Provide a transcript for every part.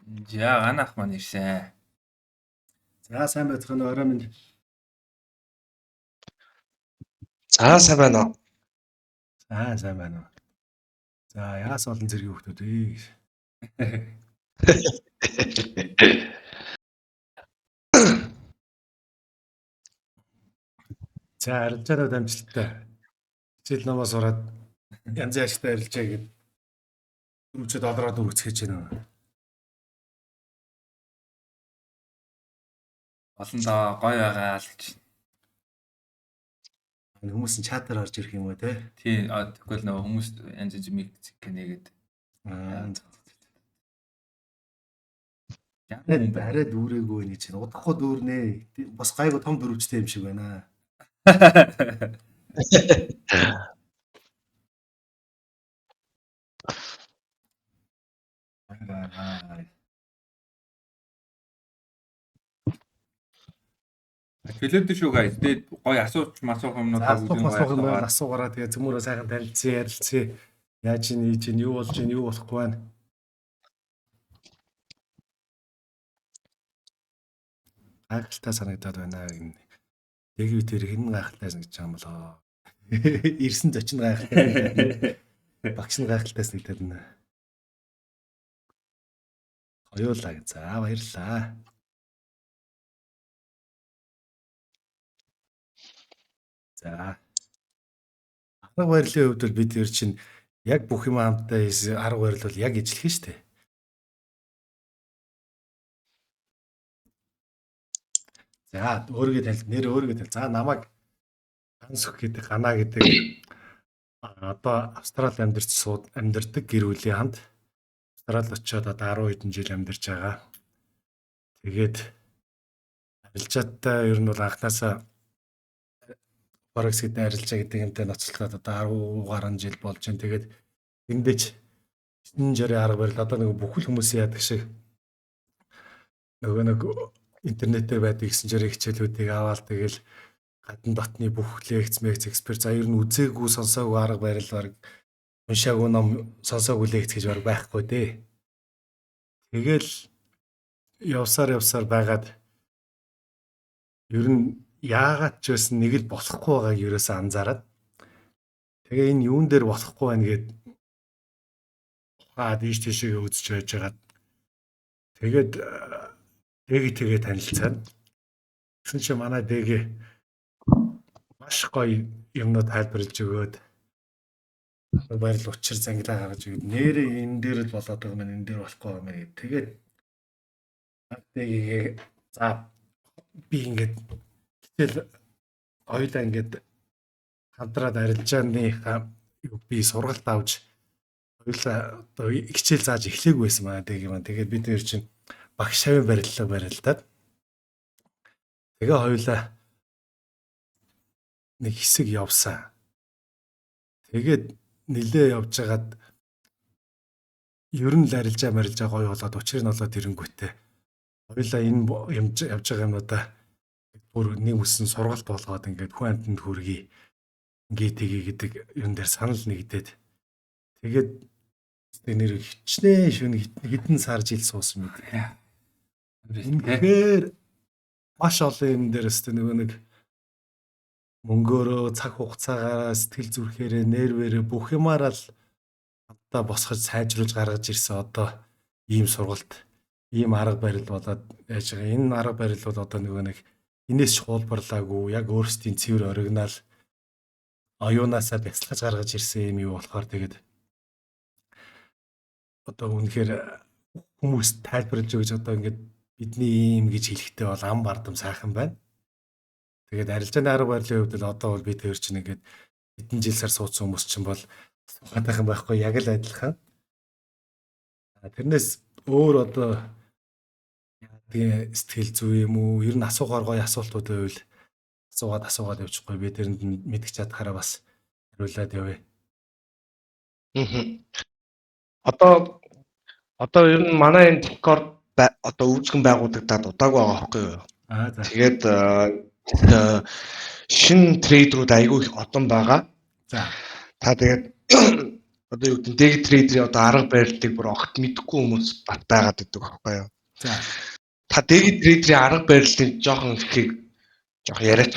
За ганах маань ирсэн. За сайн байцгаана уу, орой минь. За сайн байна уу? За сайн байна уу. За яас олон зэргийн хүмүүс ээ. За арилжаанууд амжилттай. Хичээл номоо сураад янзын ашигтай арилжаа гэд дөрвчөө доллараар дөрвөцгөж байна. Олон доо гоё байгаа л гэж. Хүмүүс нь чатаар орж ирэх юм уу те? Тий, тэгвэл нөгөө хүмүүс янз янз миг гэнэгээд. Аа. Ямар хүн байна? Арай дүүрээгүй нэг чинь удахгүй дүүрнэ. Бас гайгүй том дөрвчтэй юм шиг байна. Хэлээд шүү guys. Тэгээд гоё асууч масуух юмнуудаа Асуух масуух юм байвал асуугаараа тэгээ цөмөрөө сайхан танилцъя, ярилцъя. Яаж ийн ийж ийн юу болж ийн юу болохгүй байна. Гайхалтай санагдаад байна гэнэ. Дэги тэр хэн гайхалтай санагдаж байгаа юм болоо. Ирсэн зочин гайхалтай. Багш нь гайхалтай санагдаад байна. Хоёулаа. За баярлалаа. За. Арга барилын хувьд бол бид ер чинь яг бүх юм хамтдаа хийсэн арга барил бол яг ижилхэн шүү дээ. За өөрийгөө танил нэр өөрийгөө танил. За намайг Гансөх гэдэг Гана гэдэг одоо Австрали амьдарч сууд амьдардаг гэр бүлийн хамт Австрали очиод одоо 10 хэдэн жил амьдарч байгаа. Тэгээд арилжаатай ер нь бол анханасаа Forex гэдэг арилжаа гэдэг юмтай ноцолтоод одоо 10 гаруй жил болж байна. Тэгээд эндэж 9 жирийн арга барил одоо нэг бүхэл хүмүүсийн яадаг шиг нөгөө нэг интернетээр байдаг 9 жирийн хичээлүүдийг аваад тэгэл гадна дотны бүх лекц мекц эксперт за ер нь үзээгүй сонсоогүй арга барил баг уншаагүй ном сонсоогүй лекц гэж баг байхгүй дээ. Тэгэл явсаар явсаар байгаад ер нь яагаад ч байсан нэг л болохгүй байгааг ерөөсөө анзаараад тэгээ энэ юун дээр болохгүй байна гэд ухаад ийш тийшээ үзэж байж байгаад тэгээд дэги тэгээ танилцаад тэгсэн чинь манай дэги маш гоё юмнууд тайлбарлаж өгөөд баярл учир зангилаа гаргаж өгөөд нэрээ энэ дээр л болоод байгаа юм энэ дээр болохгүй юм гээд тэгээд дэгийг за би ингээд хичээл хоёулаа ингээд хамтраад арилжааныхаа би сургалт авч хоёулаа одоо хичээл зааж эхлэегүй байсан манай дэги маань. Тэгээд бид нэр чинь багш шавын бариллага барилдаад тэгээ хоёулаа нэг хэсэг явсан. Тэгээд нилээ явж хагаад ер нь л арилжаа марилжаа гоё болоод учир нь болоод ирэнгүүтээ хоёулаа энэ явж байгаа юмудаа бүр нэг үсэн сургалт болгоод ингээд хүн амьтанд хүргэе ингээ тгий гэдэг юм дээр санал нэгдээд тэгээд нэр хичнээн шөнө хэдэн сар жил суусан мэт. Үнэхээр маш олон юм дээр өстө нөгөө нэг мөнгөөрөө цаг хугацаагаараа сэтгэл зүрхээрээ нервээрээ бүх юмараа л хамтдаа босгож сайжруулж гаргаж ирсэн одоо ийм сургалт ийм арга барил болоод яаж байгаа. Энэ арга барил бол одоо нөгөө нэг энэс ч хуулбарлаагүй яг өөрсдийн цэвэр оригинал оюунаасаа бяцлаж гаргаж ирсэн юм юу болохоор тэгээд одоо үнэхээр хүмүүст тайлбарлаж өгч одоо ингээд бидний ийм гэж хэлэхдээ бол ам бардам сайхан байна. Тэгээд арилжааны арга барилын хувьд л одоо бол би тэр чинь ингээд хэдэн жил сар суудсан хүмүүс чинь бол сухатайхан байхгүй яг л адилхан. Тэрнээс өөр одоо тэгээ сэтгэл зүй юм уу? Ер нь асуухаар гоё асуултууд байвал асуугаад асуугаад явчихгүй. Би тэрэнд мэдэх чадхаараа бас хариулаад явъя. Одоо ер нь манай энэ Discord одоо үүсгэн байгуулагдаад удаагүй байгаа байхгүй юу? Аа за. Тэгээд шинэ трейдерүүд айгүй их олон байгаа. За. Та тэгээд Одоо юу гэдэг day trader-ийн одоо арга барилыг бүр огт мэдэхгүй хүмүүс бат байгаад байдаг байхгүй юу? За. Та day trader-ийн арга барилыг жоохон ихийг жоохон яриач.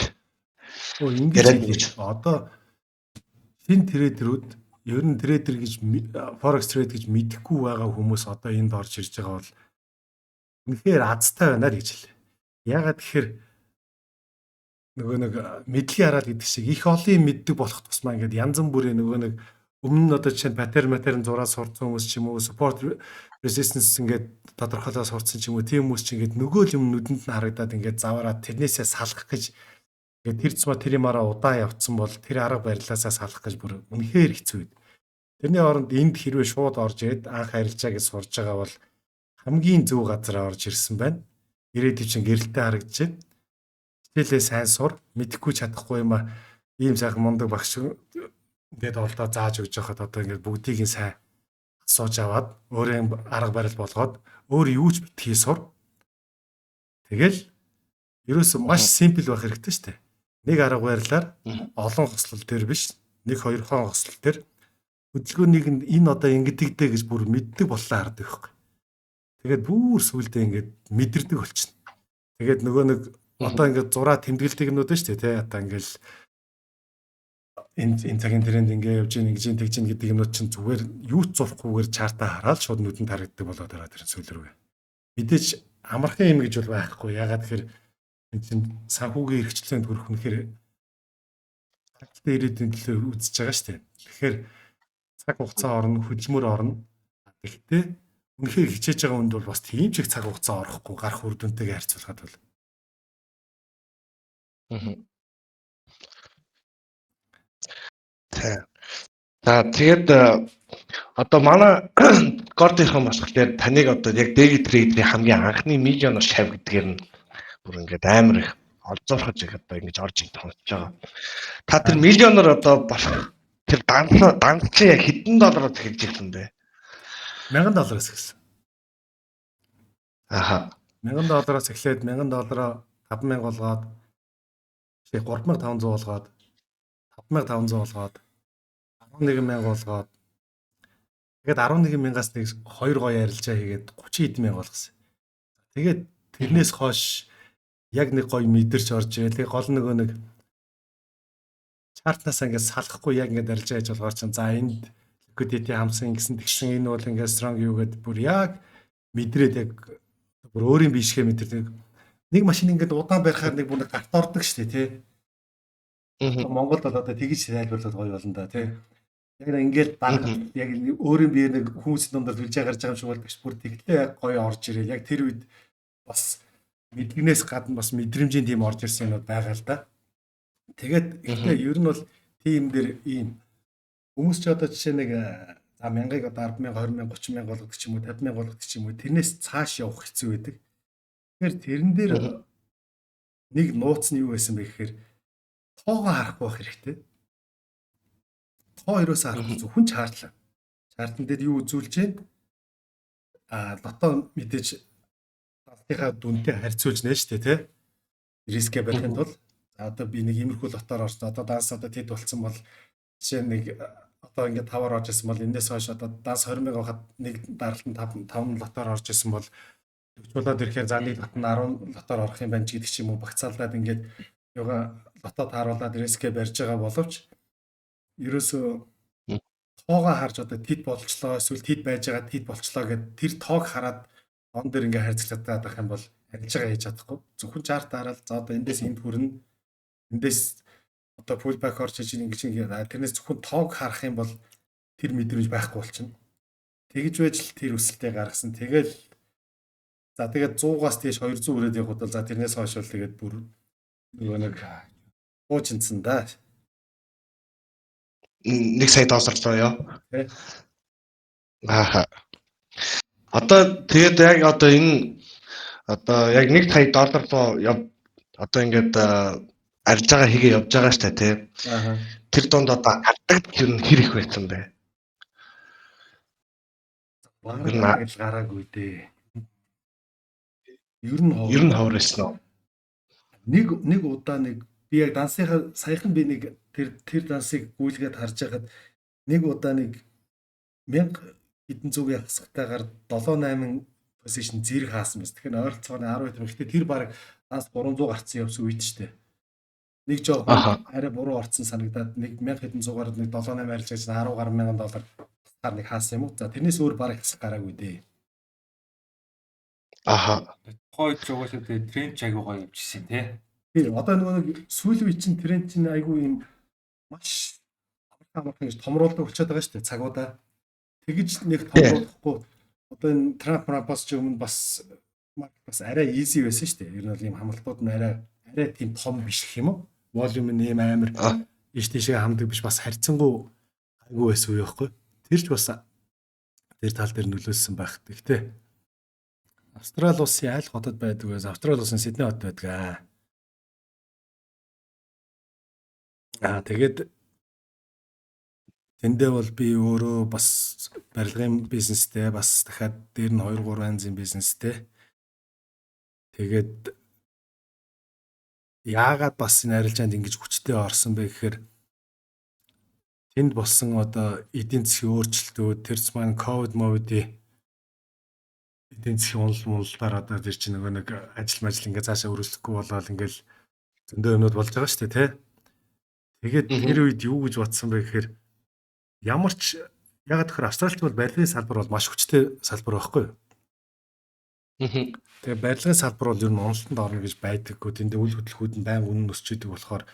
Өө, ингэж одоо шинэ trader үүд, ер нь trader гэж, forex trade гэж мэдэхгүй байгаа хүмүүс одоо энд орж ирж байгаа бол үнэхээр азтай байна л гэж хэлээ. Яагаад тэгэхээр нөгөө нэг мэдлэгийн хараал гэдэг шиг их олон юм мэддэг болох тусмаа ингээд янз бүрийн нөгөө нэг өмнө нь одоо жишээ нь pattern pattern зураа сурцсан хүмүүс ч юм уу, support resistance ингээд тодорхойлоо сурцсан ч юм уу, тийм хүмүүс ч ингээд нөгөө л юм нүдэнд нь харагдаад ингээд заваараа тэрнээсээ салах гэж ингээд тэр тусмаа тэр юмараа удаан явцсан бол тэр арга барилаасаа салах гэж бүр үнэхээр хэцүү байд. Тэрний оронд энд хэрвээ шууд орж ирээд анх арилжаа гэж сурж байгаа бол хамгийн зөв газараа орж ирсэн байна. Ирээдүйн чинь гэрэлтэй харагдаж байна. Хичээлээ сайн сур, мэдэхгүй чадахгүй юм а ийм сайхан мундаг багш ингээд олдоо зааж өгч байхад одоо ингээд бүгдийг нь сайн асууж аваад өөрийн арга барил болгоод өөр юу ч битгий сур. Тэгэл ерөөсөө маш simple байх хэрэгтэй шүү дээ. Нэг арга барилаар олон хослол дээр биш, нэг хоёр хон хослол дээр хөдөлгөөнийг нь энэ одоо ингэдэгдэ гэж бүр мэддэг боллоо хардаг байхгүй. Тэгээд бүр сүулдэ ингээд мэдэрдэг болчихно. Тэгээд нөгөө нэг одоо ингээд зураа тэмдэглэдэг юмнууд нь шүү дээ, тий. Одоо ингээд энэ цагийн тренд ингээ явж гин, ингэж гин, тэгж гин гэдэг юмнууд чинь зүгээр юу ч зурхгүйгээр chart аа хараад шууд нүдэнд харагддаг болоод байгаа тэр сүүл рүүгээ. Мэдээж амархан юм гэж бол байхгүй. Яагаад тэгэхээр энэ чинь санхүүгийн эрхчлөөнд хүрэх үнэхээр хангалттай ирээдүйн төлөө үзэж байгаа шүү дээ. Тэгэхээр цаг хугацаа орно, хөдөлмөр орно. Тэгэхдээ үнэхээр хичээж байгаа хүнд бол бас тийм ч их цаг хугацаа орохгүй гарах үр дүнтэйгээ харьцуулахад бол. Тий. За, тэгээд одоо манай Гордынхан болохоор таныг одоо яг day trader-ийн хамгийн анхны миллионер шав гэдгээр нь бүр ингээд амар их олзуурхаж их одоо ингэж орж ин тонцож байгаа. Та тэр миллионер одоо болох тэр данс данс чи яг хэдэн доллараар эхэлж ирсэн бэ? 1000 доллараас эхэлсэн. 1000 доллараас эхлээд 1000 доллараа 5000 болгоод, 3500 болгоод, 5500 болгоод, 11,000 болгоод, тэгээд 11,000-аас нэг хоёр гоё арилжаа хийгээд 30 хэдэн мянга болгосон. Тэгээд тэрнээс хойш яг нэг гоё мэдэрч орж ирээ. Тэгээ гол нөгөө нэг chart наас ингээд салахгүй яг ингээд арилжаа хийж болохоор чинь за энд liquidity хамсан, ингэсэн тэгсэн, энэ бол ингээд strong юу гэд бүр яг мэдрээд, яг бүр өөрийн бишгээ мэдэрдэг. Нэг машин ингээд удаан барихаар нэг бүр гарт ордог шүү дээ, тий. Монголд бол одоо тэгж тайлбарлаад гоё болно да, тий. Яг нэг ингээд баг яг өөрийн биеэр нэг хүмүүсийн дундаар түлжээ гарч байгаа юм шиг болдог ш. Бүр тэглээ яг гоё орж ирээ. Яг тэр үед бас мэдлэгнээс гадна бас мэдрэмжийн тийм орж ирсэн юмуд байгаа л да. Тэгээд гэхдээ ер нь бол тийм дээр ийм хүмүүс ч одоо жишээ нэг за мянгаыг одоо 10,000, 20,000, 30,000 болгодог ч юм уу, 50,000 болгодог ч юм уу, тэрнээс цааш явах хэцүү байдаг. Тэгэхээр тэрэн дээр нэг нууц нь юу байсан бэ гэхээр тоогоо харахгүй байх хэрэгтэй. Тоо ерөөсөө харахгүй, зөвхөн chart лаа. Chart ан дээр юу үзүүлж байна? А лото мэдээж далтынхаа дүнтэй харьцуулж нэ шүү дээ, тий. Рискээ барихын тулд за одоо би нэг иймэрхүү лотоор орсон. Одоо данс одоо тэд болцсон бол жишээ нэг одоо ингээд 5-аар орж исэн бол энэс хойш одоо данс 20 мянга байхад нэг даралтанд 5 5 лотоор орж исэн бол төвчүүлээд ирэхээр за нэг лот нь 10 лотоор орох юм байна ч гэдэг ч юм уу, багцаалаад ингээд юга лото тааруулаад рискээ барьж байгаа боловч ерөөсөө тоогоо харж одоо тэд болчлоо эсвэл тэд байж байгаа тэд болчлоо гэд тэр тоог хараад он дээр ингээ харьцуулаад байх юм бол арилжаа хийж чадахгүй. Зөвхөн chart дараал за одоо эндээс энд хүрнэ. Эндээс одоо pullback орж иж ингэж ингэ тэрнээс зөвхөн тоог харах юм бол тэр мэдрэмж байхгүй болчихно. Тэгж байж л тэр өсөлтөө гаргасан. Тэгэл за тэгээд 100-аас тийш 200 хүрээд явхад бол за тэрнээс хойш бол тэгээд бүр нөгөө нэг хуучинсан да. 1 сая доллар руу ёо. Тий. Аа. Одоо тэгээд яг одоо энэ одоо яг 1 сая доллар руу яв одоо ингээд арилжаагаа хийгээ явж байгаа штэ, тий. Аа. Тэр дунд одоо алдагдал ер нь хэр их байсан бэ? Бараг алдагдал гараагүй дээ. Ер нь Ер нь ховор байсан уу? Нэг удаа нэг би яг дансынхаа саяхан би нэг тэр дансыг гүйлгээд харж байхад нэг удаа нэг 1000 хэдэн зуугийн хасгатайгаар 7 8 position зэрэг хаасан байсан. Тэгэхээр ойролцоогоор 10 хэдэн. Гэхдээ тэр баг данс 300 гарцсан явсан үед ч дээ. Нэг жоохон арай буруу орцсон санагдаад нэг 1000 хэдэн зуугаар нэг 7 8 арилжаач 10 гаруй мянган доллар таар нэг хаасан юм уу? За, тэрнээс өөр баг хасах гараагүй дээ. Тухайн үед ч угаасаа тэгээ тренд ч айгуу гоё явжсэн тий. Тий, одоо нөгөө нэг сүүлийн үе чинь тренд чинь айгүй юм маш амархан амархан гэж томруулдаг болчиход байгаа шүү дээ цагуудаа. Тэгэж нэг томруулахгүй одоо энэ Трамп Трампаас ч өмнө бас market бас арай easy байсан шүү дээ. Ер нь бол ийм хамлалтууд нь арай арай тийм том биш гэх юм уу? Volume нь ийм амар ийш тийшээ хамдаг биш, бас харьцангуй айгүй байсан үе байхгүй. Тэр ч бас тэр тал дээр нөлөөлсөн байх. Тэгтээ Австрали улсын аль хотод байдаг вэ? Австрали улсын Сидней хот байдаг аа. Тэгээд тэндээ бол би өөрөө бас барилгын бизнестэй, бас дахиад дээр нь 2 3 янзын бизнестэй. Тэгээд яагаад бас энэ арилжаанд ингэж хүчтэй орсон бэ гэхээр тэнд болсон одоо эдийн засгийн өөрчлөлтүүд, тэр маань ковид мовидын эдийн засгийн унал муналаар одоо тэр чинь нөгөө нэг ажил мажил ингээ цаашаа өргөжлөхгүй болоод ингээл зөндөө юмнууд болж байгаа шүү дээ, тэ. Тэгээд тэр үед юу гэж бодсон бэ гэхээр ямар ч ягаад гэхээр Австралид бол барилгын салбар бол маш хүчтэй салбар байхгүй юу? Тэгээ барилгын салбар бол ер нь уналтанд орно гэж байдаггүй. Тэндээ үйл хөдлөхүүд нь байнга үнэн өсч идэг болохоор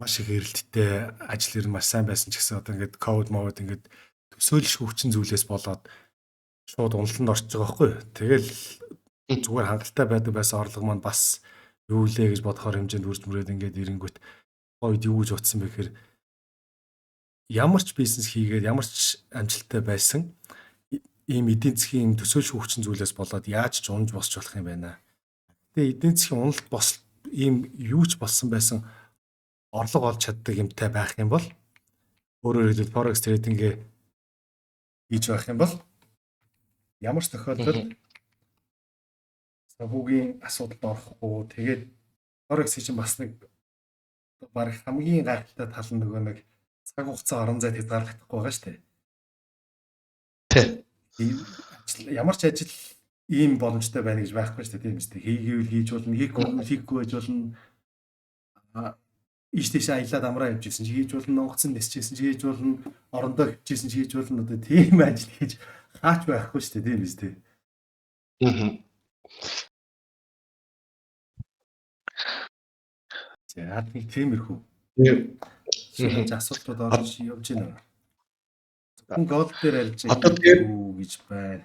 маш их эрэлттэй, ажил ер нь маш сайн байсан ч гэсэн одоо ингээд ковид мовид ингээд төсөөлшгүй хүчин зүйлээс болоод шууд уналтанд орчиж байгаа байхгүй юу? Тэгэл зүгээр хангалттай байдаг байсан орлого маань бас юу лээ гэж бодохоор хэмжээнд үрж мөрөөд ингээд ирэнгүүт үед юу гэж утсан бэ гэхээр ямар ч бизнес хийгээд ямар ч амжилттай байсан ийм эдийн засгийн төсөөлшгүй хүчин зүйлээс болоод яаж ч унж босч болох юм байна. Тэгээ эдийн засгийн уналт бос ийм юу ч болсон байсан орлого олж чаддаг юмтай байх юм бол, өөрөөр хэлбэл forex trading-ээ хийж байх юм бол ямар ч тохиолдолд санхүүгийн асуудалд орохгүй. Тэгээд forex чинь бас нэг баг хамгийн гайхалтай тал нь нөгөө нэг цаг хугацаа орон зайд хязгаарлагдахгүй байгаа шүү дээ. Тий. Ямар ч ажил ийм боломжтой байна гэж байхгүй шүү дээ, тийм үү? Хийгээвэл хийж болно, хийхгүй хийхгүй байж болно. Ийш тийш аялаад амраа явж исэн чи хийж болно, онгоцон нисчихсэн чи хийж болно, орондоо хөвчихсэн чи хийж болно. Одоо тийм ажил хийж хаач байхгүй шүү дээ, тийм үү? Аа. За, нэг тиймэрхүү. Асуултууд орж явж байна. Зөвхөн gold дээр арилж байгаа гэж байна.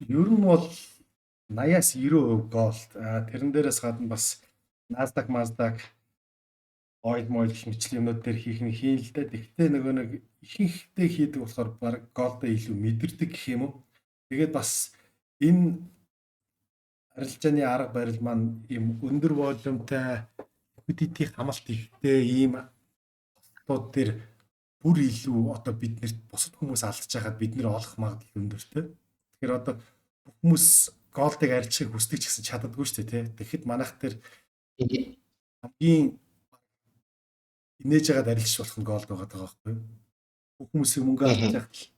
Ер нь бол 80-аас 90% gold. Тэрэн дээрээс гадна бас Nasdaq, Nasdaq, oil мойл гэх мэтлэн юмнууд дээр хийх нь хийн л дээ. Тэгтээ нөгөө нэг ихэнхдээ хийдэг болохоор баг gold-оо илүү мэдэрдэг гэх юм уу. Тэгээд бас энэ арилжааны арга барил маань ийм өндөр volume-тай, liquidity хамалт ихтэй ийм хотууд дээр бүр илүү одоо биднэрт бусад хүмүүс алдаж байхад бид нэр олох магадлал өндөртэй. Тэгэхээр одоо бүх хүмүүс gold-ыг арилжахыг хүсдэг ч гэсэн чаддаггүй шүү дээ, тий. Тэгэхэд манайх дээр хамгийн инээж байгаад арилжих болох нь gold байгаа даа байхгүй юу? Бүх хүмүүсийг мөнгө алдаж байхад л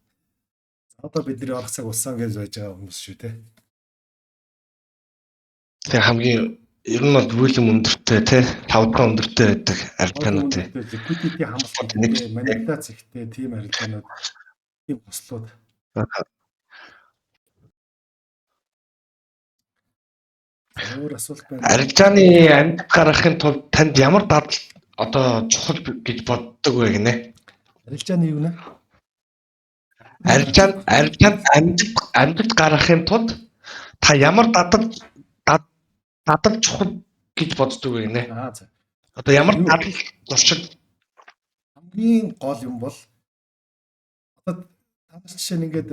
одоо бидний орох цаг болсон гэж байж байгаа хүмүүс шүү, тий. Тэгээ хамгийн ер нь бол volume өндөртэй тий, тавдгаа өндөртэй байдаг арилжаанууд тий. Liquidity хамалт ихтэй, манипуляц ихтэй тийм арилжаанууд, тийм хослууд. Өөр асуулт байна. Арилжааны амьд гаргахын тулд танд ямар дадал одоо чухал гэж боддог вэ гинэ? Арилжааны юу нэ? Арилжаанд амьд гаргахын тулд та ямар дадал дадал чухал гэж боддог вэ гинэ? Аа, за. Одоо ямар дадал зуршил хамгийн гол юм бол одоо та нар жишээ нь ингээд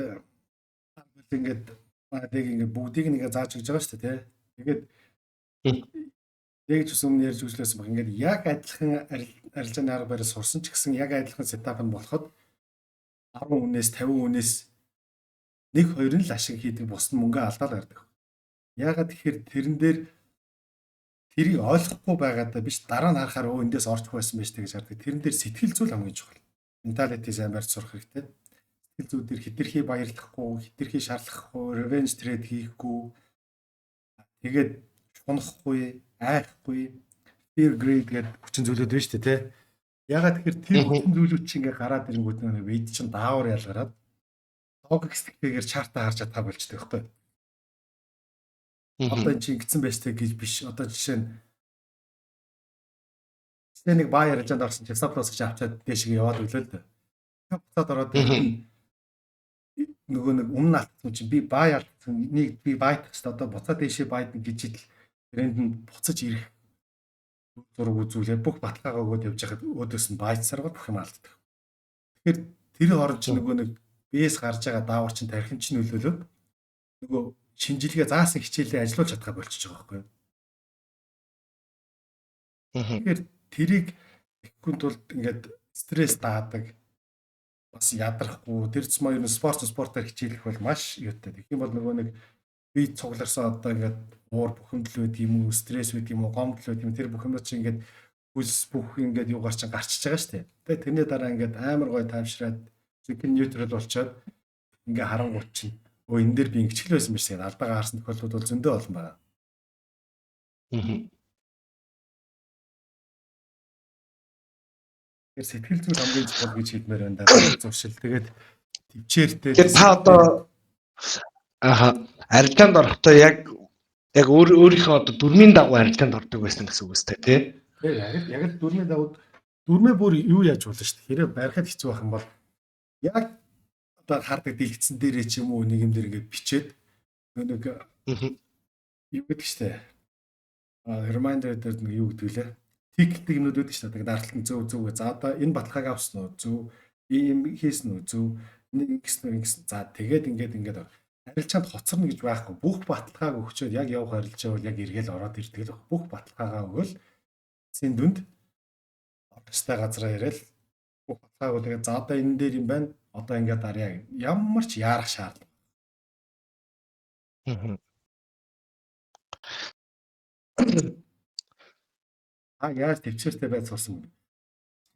ингээд манайг ингээд бүгдийг нэг зааж өгч байгаа шүү дээ, тий. Тэгээд яг ч өмнө ярьж өглөөсөн баг. Ингээд яг адилхан арилжааны арга барил сурсан ч гэсэн яг адилхан setup нь болоход 10 хүнээс 50 хүнээс нэг хоёр нь л ашиг хийдэг, бус нь мөнгө алдаал гардаг. Яагаад тэгэхээр тэрэн дээр тэрийг ойлгохгүй байгаадаа биш, дараа нь харахаар өө эндээс орчих байсан байж тээ гэж хардаг. Тэрэн дээр сэтгэл зүй хамгийн чухал. Mentality сайн барьж сурах хэрэгтэй. Сэтгэл зүй дээр хэтэрхий баярлахгүй, хэтэрхий шарлахгүй, revenge trade хийхгүй. Тэгээд шунахгүй, айхгүй, fear greed гэдэг хүчин зүйлүүд байна шүү дээ, тий. Ягаад тэгэхээр тэр хүчин зүйлүүд чинь ингээ гараад ирэнгүүт нэг бид чинь даавар ялгараад логик сэтгэлгээгээр chart аа харж чадхаа болчтой байхгүй. Одоо энэ чинь ингэсэн байж тээ гэж биш. Одоо жишээ нь жишээ нэг buy арилжаанд орсон чинь stop loss гэж авчаад дээшгээ яваад өглөө л дээ. Буцаад ороод нөгөө нэг өмнө алдсан чинь би buy алдсан, нэг би buy дах хэрэгтэй, одоо буцаад дээшээ buy дна гэж идэл тренд нь буцаж ирэх зураг үзүүлээд бүх баталгаагаа өгөөд явж байхад өөдөөс нь buy дсаргаар бүх юм алддаг. Тэгэхээр тэр хооронд чинь нөгөө нэг биес гарч байгаа даавар чинь тархин чинь нөлөөлөөд нөгөө шинжилгээ заасан хичээлээ ажилуулж чадхаа болчихж байгаа байхгүй юу? Тэгэхээр тэрийг ихэхгүй тулд ингээд стресс даадаг, бас ядрахгүй, тэр тусмаа ер нь спортоор хичээлэх бол маш юутай. Тэгэх юм бол нөгөө нэг бие цугларсан одоо ингээд уур бухимдал байдаг юм уу, стресс байдаг юм уу, гомдол байдаг юм, тэр бүх юм чинь ингээд хөлс бүх ингээд юугаар чинь гарчиж байгаа шүү дээ. Тэгээ тэрний дараа ингээд амар гой тайвшраад chicken neutral болчоод ингээ харангуут чинь өө энэ дээр би ингэчлээ байсан биш гэдэг алдаагаа харсан тохиолдлууд бол зөндөө олон байна. Тэгэхээр сэтгэл зүйн хамгийн чухал гэж хэлмээр байна да. Зуршил. Тэгээд төвчээртэй. Тэгэхээр та одоо арилжаанд орохдоо яг яг өөр өөрийнхөө одоо дүрмийн дагуу арилжаанд ордог байсан гэсэн үг үстэй тий? Тийм, яг л дүрмийн дагуу, дүрмээ бүр юу яаж болно шүү дээ. Хэрэг барихад хэцүү байх юм бол яг одоо хардаг дэлгэцэн дээрээ ч юм уу нэг юм дээр ингээд бичээд нэг юу гэдэг штэ. Reminder дээр нэг юу гэдэг лээ. Ticket юмнууд байдаг шүү дээ. Даралтан зөв зөв. За одоо энэ баталгааг авсан уу? Зөв. Ийм хийсэн үү? Зөв. Нэг ингэсэн үү? Ингэсэн. За тэгээд ингээд ингээд арилжаанд хоцорно гэж байхгүй. Бүх баталгааг өгчөөд яг явах арилжаа бол яг эргээл ороод ирдэг л. Бүх баталгаагаа өгөөл эцсийн дүнд орох ёстой газараа ирээл бүх баталгааг бол тэгээд за одоо энэ дээр юм байна. Одоо ингээд дарья. Ямар ч яарах шаардлага. А яаж төвчээртэй байж сурсан бэ?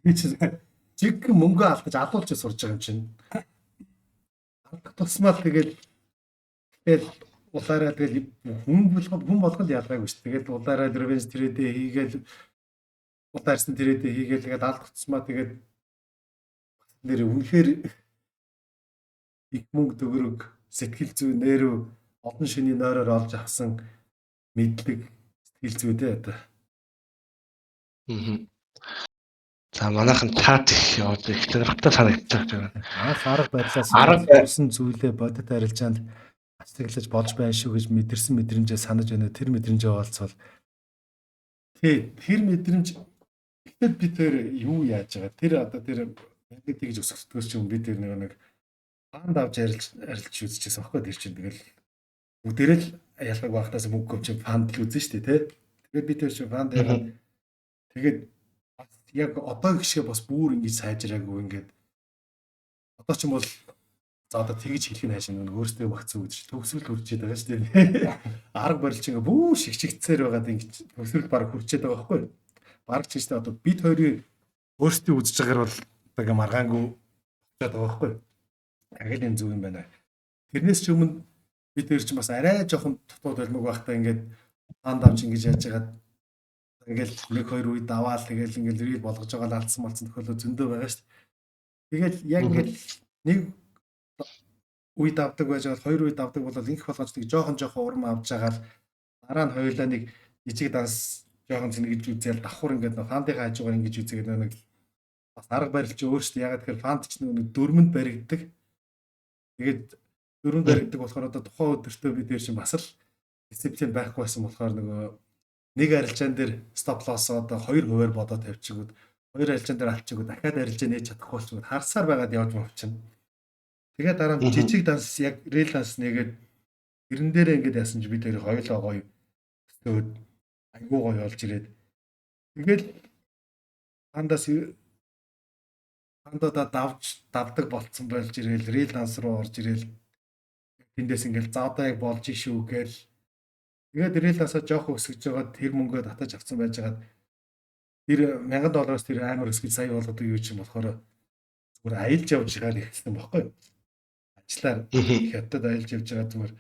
Би чи жиг мөнгө алдаж алуулж сурж байгаа юм чинь. Алдах тусмаа л тэгэл улаараа тэгэл хүн болгол ялгаагүй шүү. Тэгэл улаараа revenge trade хийгээл улаарсан trade хийгээл тэгээд алдах тусмаа тэгээд нэр үнэхээр их мөнгө төгрөг, сэтгэл зүй, нэрв олон шиний нойроор олж авсан мэдлэг, сэтгэл зүйдээ одоо. За манайхан чат их яваад их сонирхолтой санагдчих байна. Анх арга барилаас арга зүйлээ бодит арилжаанд ашиглаж болж байна шүү гэж мэдэрсэн мэдрэмжээ санаж байна. Тэр мэдрэмжээ олцвол тий, тэр мэдрэмж. Тэгэхэд би тэр юу яаж байгаа? Тэр одоо тэр яг тэгж өсгөлтгөөс ч юм би тэр нэг фанд авч арилж үзчихсэн байхгүй тэр чинь тэгэл бүгдээрээ л ялгаг багтаас мөнгө чи фанд л үзэн шүү дээ тий. Тэгээд би тэр чинь фанд яагаад тэгээд бас яг одоо гişгэ бас бүр ингэж сайжраагүй ингээд одоо ч юм бол за одоо тэгж хэлэх нь хайшаа нэг өөртөө багцсан гэж төгсгөл хүрчээд байгаа шүү дээ. Арга барил чинь ингээ бүр шигчигдсээр байгаад ингэж төгсгөл баг хүрчээд байгаа байхгүй юу? Бараг ч гэсэн одоо бид хоёрын өөрсдийн үзэж байгаагаар бол одоо ингээ маргаангүй болчиход байгаа байхгүй юу? Яг л энэ зөв юм байна. Тэрнээс ч өмнө бид хоёр чинь бас арай жоохон дутуу долмог байхдаа ингээд фанд авч ингэж яаж байгаад ингээл нэг хоёр үе даваал тэгэл ингээл reel болгож байгаа л алдсан малцсан тохиолдол зөндөө байгаа шүү дээ. Тэгэл яг ингээл нэг үе давдаг байж байгаа, хоёр үе давдаг бол инх болгож нэг жоохон жоохон урам авч байгаа л дараа нь хоёулаа нэг жижиг данс жоохон зэнэгж үзээл давхар ингээд фандынхаа хажуугаар ингэж үзээгээд нэг бас арга барил чи өөр шүү дээ. Ягаад тэгэхээр фанд ч нэг дөрмөнд баригддаг. Тэгээд дөрмөнд баригддаг болохоор одоо тухайн өдөртөө бид тэр чинь бас л дисциплин байхгүй байсан болохоор нөгөө нэг арилжаан дээр stop loss одоо 2%-аар бодоо тавьчихгүүд хоёр арилжаан дээр алдчихгүүд дахиад арилжаа нээж чадахгүй болчихгүүд харсаар байгаад явж мовчихно. Тэгээд дараа нь жижиг данс яг real данс нэгээд тэрэн дээрээ ингээд яасан чи бид хоёр хоёулаа гоё өсөөд айгуу гоё болж ирээд тэгэл фандаас фандуудаа давж давдаг болцсон болж ирээл real данс руу орж ирээл тэндээс ингээл за одоо яг болж шүү гээл тэгээд real дансаа жоох өсгөж байгаа тэр мөнгөө татаж авсан байжгаад тэр 1000 доллароос тэр амар өсгөж сая болгодог юу чинь болохоор зүгээр аялж явж байгаа эхэлсэн байхгүй юу? Ажлаар хятад аялж явж байгаа зүгээр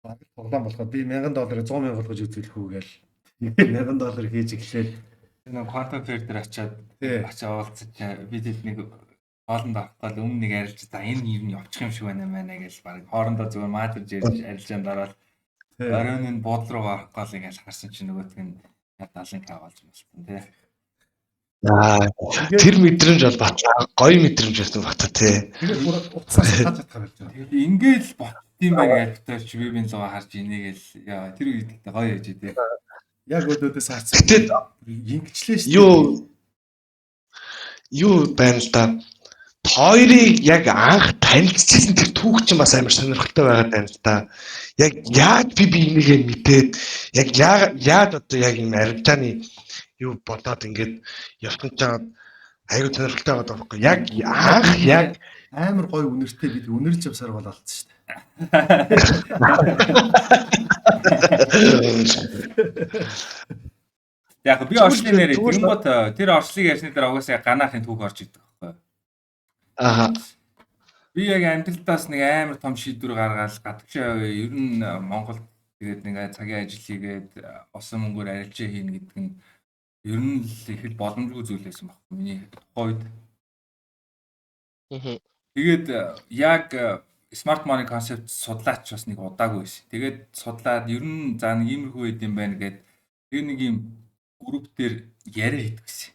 баг тоглоом болоход би 1000 долларыг 100 мянга болгож үзүүлэх үү гээл 1000 доллар хийж эхлээл нэг Quantum Fair дээр очиад очиж уулзаж би тэд нэг хоолнд авах гал өмнө нэг арилж за энэ юм явчих юм шиг байна мэнэ гэж баг хоорондоо зүгээр маатарж ярьж арилжаанд ороод оройн нь буудлын руу орох гал ингээл харсан чинь нөгөөх нь 70K болж болсон тий. Аа, тэр мэдрэмж бол батлаа гоё мэдрэмж байсан бата тий. Тэгээд бүр утсаас хаж чадхаар болж байгаа. Тэгээд ингээл ботдсон байна гэж битэр чи вебийн лугаа харж инээгээл яа тэр үед гоё яж тий. Яг өдөөдөөс харсан. Тэгээд ингэчлээ шүү. Юу байна л да. Хоёрыг яг анх танилцчихсан тэр түүх чинь бас амар сонирхолтой байгаад байна л да. Яг яаж би бинийгээ мэдээд яг яаж одоо яг юм арилжааны юу бодоод ингээд явсан чинь аюу сонирхолтой байгаад байгаа байхгүй. Яг анх яг амар гоё үнэртэй бид үнэрлж явсаар бол алдсан шүү дээ. Яг би орчлын нэрээ тэгэнгүүт тэр орчлыг ярьсны дараа угаасаа ганаахын түүх орж идэг байхгүй. Аа. Би яг амьдралдаас нэг амар том шийдвэр гаргаад гадагшаа ер нь Монголд тэгээд нэг цагийн ажил хийгээд осон мөнгөөр арилжаа хийнэ гэдэг нь ер нь л их л боломжгүй зүйл байсан байхгүй миний тухайн үед. Тэгээд яг smart money concept судлаач бас нэг удаагүй байсан. Тэгээд судлаад ер нь за нэг иймэрхүү байд юм байна гэд тэгээ нэг юм групп дээр яриа хийдэг гэсэн.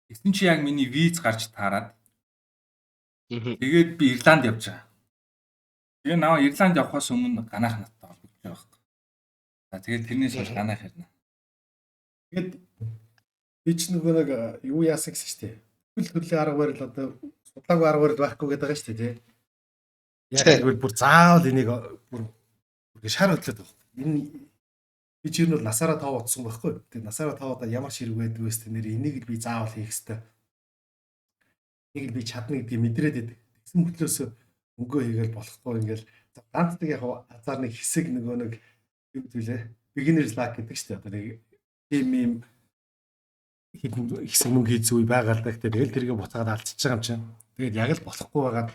Тэгсэн чи яг миний виз гарч таарад. Тэгээд би Ирланд явж байгаа. Тэгээ наваа Ирланд явахаас өмнө ганаах надтай холбогдож байгаа байхгүй. За тэгээд тэрнээс хойш ганаах ярина. Тэгээд би ч нөгөө нэг юу яасан гэсэн шүү дээ. Бүхэл төрлийн арга барил одоо судлаагүй арга барил байхгүй гэдэг байгаа шүү дээ тий. Яг тэгвэл бүр заавал энийг бүр шар хөдлөд байгаа. Энэ би ч ер нь бол насаараа тоо утсан байхгүй. Тэгээд насаараа тоо удаа ямар ширэг байдаг вэ нэр энийг л би заавал хийх ёстой. Энийг л би чадна гэдгийг мэдрээд байдаг. Тэгсэн мөртлөөс мөнгөө хийгээл болохгүй ингээл ганцдаг яг азар нэг хэсэг нөгөө нэг юу гэдэг лээ. Beginner's luck гэдэг шүү дээ. Одоо нэг тийм юм хэдэн хэсэг мөнгө хийц үе байгаа л да. Гэтэ тэгэл тэргээ буцаагаад алдчихж байгаа юм чинь. Тэгээд яг л болохгүй байгаад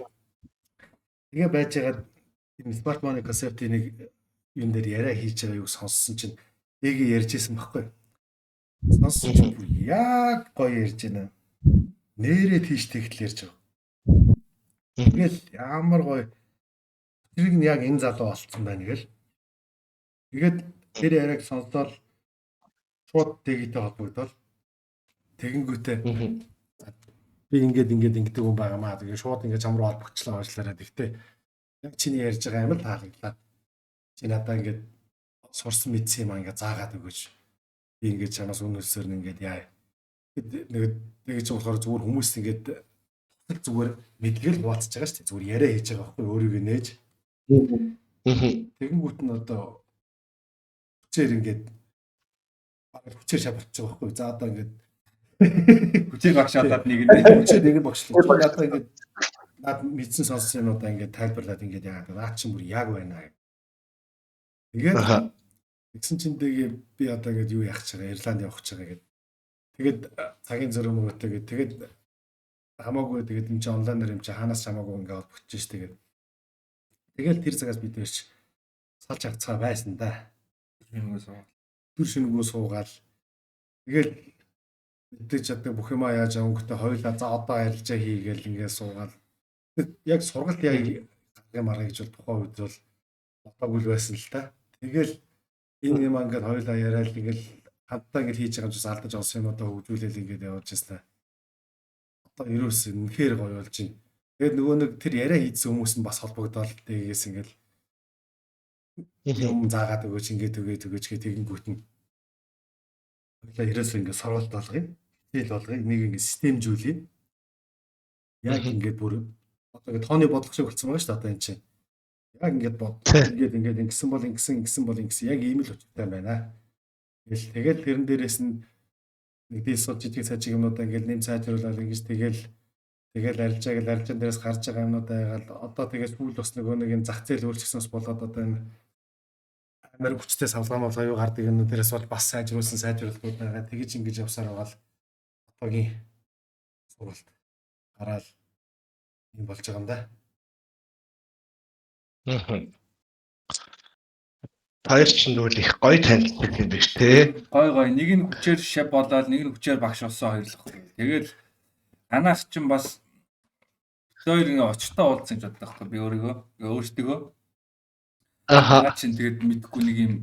тэгээ байж байгаад тийм smart money concept-ийн нэг юм дээр яриа хийж байгаа юу сонссон чинь эгээ ярьж исэн байхгүй. Сонссон чинь бүр яг гоё ярьж байна. Нэрээ тийш тэгтэл ярьж байгаа. Тэгэл ямар гоё тэрийг нь яг энэ залуу олцсон байна гэл. Тэгээд тэр яриаг сонсдол шууд дэгтэй холбогдол. Тэгэнгүүтээ би ингээд ингээд ингэдэг хүн байгаа маа. Тэгээ шууд ингээд чам руу холбогдчлаа уучлаарай. Тэгтээ яг чиний ярьж байгаа юм л таалагдлаа. Чи надаа ингээд сурсан мэдсэн юм ингээд заагаад өгөөч. Би ингээд чамаас үнэлсээр нь ингээд яа. Нэг нэг чи болохоор зүгээр хүмүүс ингээд тусал зүгээр мэдлэгээр хуваалцаж байгаа шүү дээ. Зүгээр яриа хийж байгаа байхгүй өөрийгөө нээж. Тэгэнгүүт нь одоо хүчээр ингээд бараг хүчээр шаварч байгаа байхгүй. За одоо ингээд хүчээр багш одоод нэг нь хүчээр нэг нь багшлаа. Чи надад ингээд над мэдсэн сонссон юмудаа ингээд тайлбарлаад ингээд яагаад наад чинь бүр яг байна гэх. Тэгээд тэгсэн чинь тэгээ би одоо ингээд юу яах гэж байгаа Ирланд явах гэж байгаа гэд. Тэгээд цагийн зөрөө мөрөөтэй гэд тэгээд хамаагүй тэгээд юм чи онлайнаар юм чи хаанаас ч хамаагүй ингээд холбогдож ш тэгээд. Тэгэл тэр цагаас бид хоёрч салж хагцгаа байсан да. Шингөө суугаал. Түр шингөө суугаал. Тэгэл мэдээж чаддаг бүх юмаа яаж өнгөтэй хоёлаа за одоо арилжаа хийгээл ингээд суугаал. Яг сургалт яг гаргын марга гэж бол тухайн үед бол бодоогүй л байсан л та. Тэгэл энэ юм ингээд хоёлаа яриад ингээд хамтдаа ингээд хийж байгаа юм чинь алдаж олсон юмудаа хөгжүүлээл ингээд явуулж байсан. Одоо ерөөс үнэхээр гоё болж байна. Тэгээд нөгөө нэг тэр яриа хийдсэн хүмүүс нь бас холбогдоол тэгээс ингээд юм заагаад өгөөч ингээд өгөөч өгөөч гэх тэгэнгүүт нь хоёлаа ерөөсөө ингээд сургалт болгоё. Хичээл болгоё. Нэг ингээд системжүүлье. Яг ингээд бүр одоо ингээд тооны бодлого шиг болсон байгаа шүү дээ одоо энэ чинь. Яг ингээд бод. Ингээд ингээд ингэсэн бол ингэсэн ингэсэн бол ингэсэн яг ийм л учиртай байна. Тэгэл тэгэл тэрэн дээрээс нь нэг дийл сууд жижиг сажиг юмнуудаа ингээд нэм сайжруулаад ингэж тэгэл тэгэл арилжаа гэл арилжаан дээрээс гарч байгаа юмнуудаа ягаал одоо тэгээс сүүл бас нөгөө нэг юм зах зээл өөрчлөснөөс болоод одоо энэ амар хүчтэй савлгаа молгоо юу гардаг юм дээрээс бол бас сайжруулсан сайжруулалтууд байгаа. Тэгэж ингэж явсаар байгаа л одоогийн сургалт гараал юм болж байгаа юм да. Аа. Хоёр чинь тэгвэл их гоё танилцдаг юм биш те. Гой гой нэг нь хүчээр шав болоод нэг нь хүчээр багш болсон хоёр л байхгүй. Тэгэл ганаас чинь бас хоёр ингээ очтой уулзсан гэж боддог байхгүй би өөрийгөө өөртөөгөө. Аха. Наа чинь тэгээд мэдхгүй нэг юм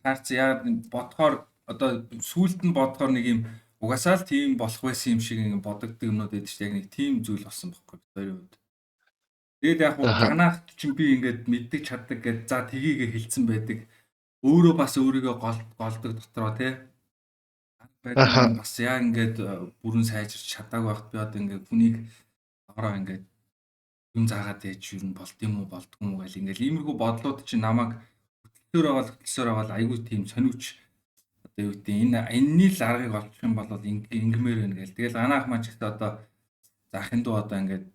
таарч яагаад бодохоор одоо сүулт нь бодохоор нэг юм угаасаа л тийм болох байсан юм шиг ингээ бодогддог юмнууд байдаг чинь яг нэг тийм зүйл болсон байхгүй бид хоёрын хувьд. Тэгээд яг хуу ганаах чинь би ингээд мэддэг чаддаг гэд за тгийгээ хэлсэн байдаг. Өөрөө бас өөрийгөө голдог дотроо тий. Байдаг бас яг ингээд бүрэн сайжирч чадаагүй байхад би одоо ингээд хүнийг ороо ингээд юм заагаад ээж юу н болд юм уу болдгүй юм уу гэл ингээл иймэрхүү бодлууд чинь намайг хөтлөөр байгаа айгүй тийм сониуч одоо юу гэдэг энэ энэний л аргыг олчих юм бол ингэмээр байна гэл. Тэгэл анаах маань ч гэсэн одоо за ахын дүү одоо ингээд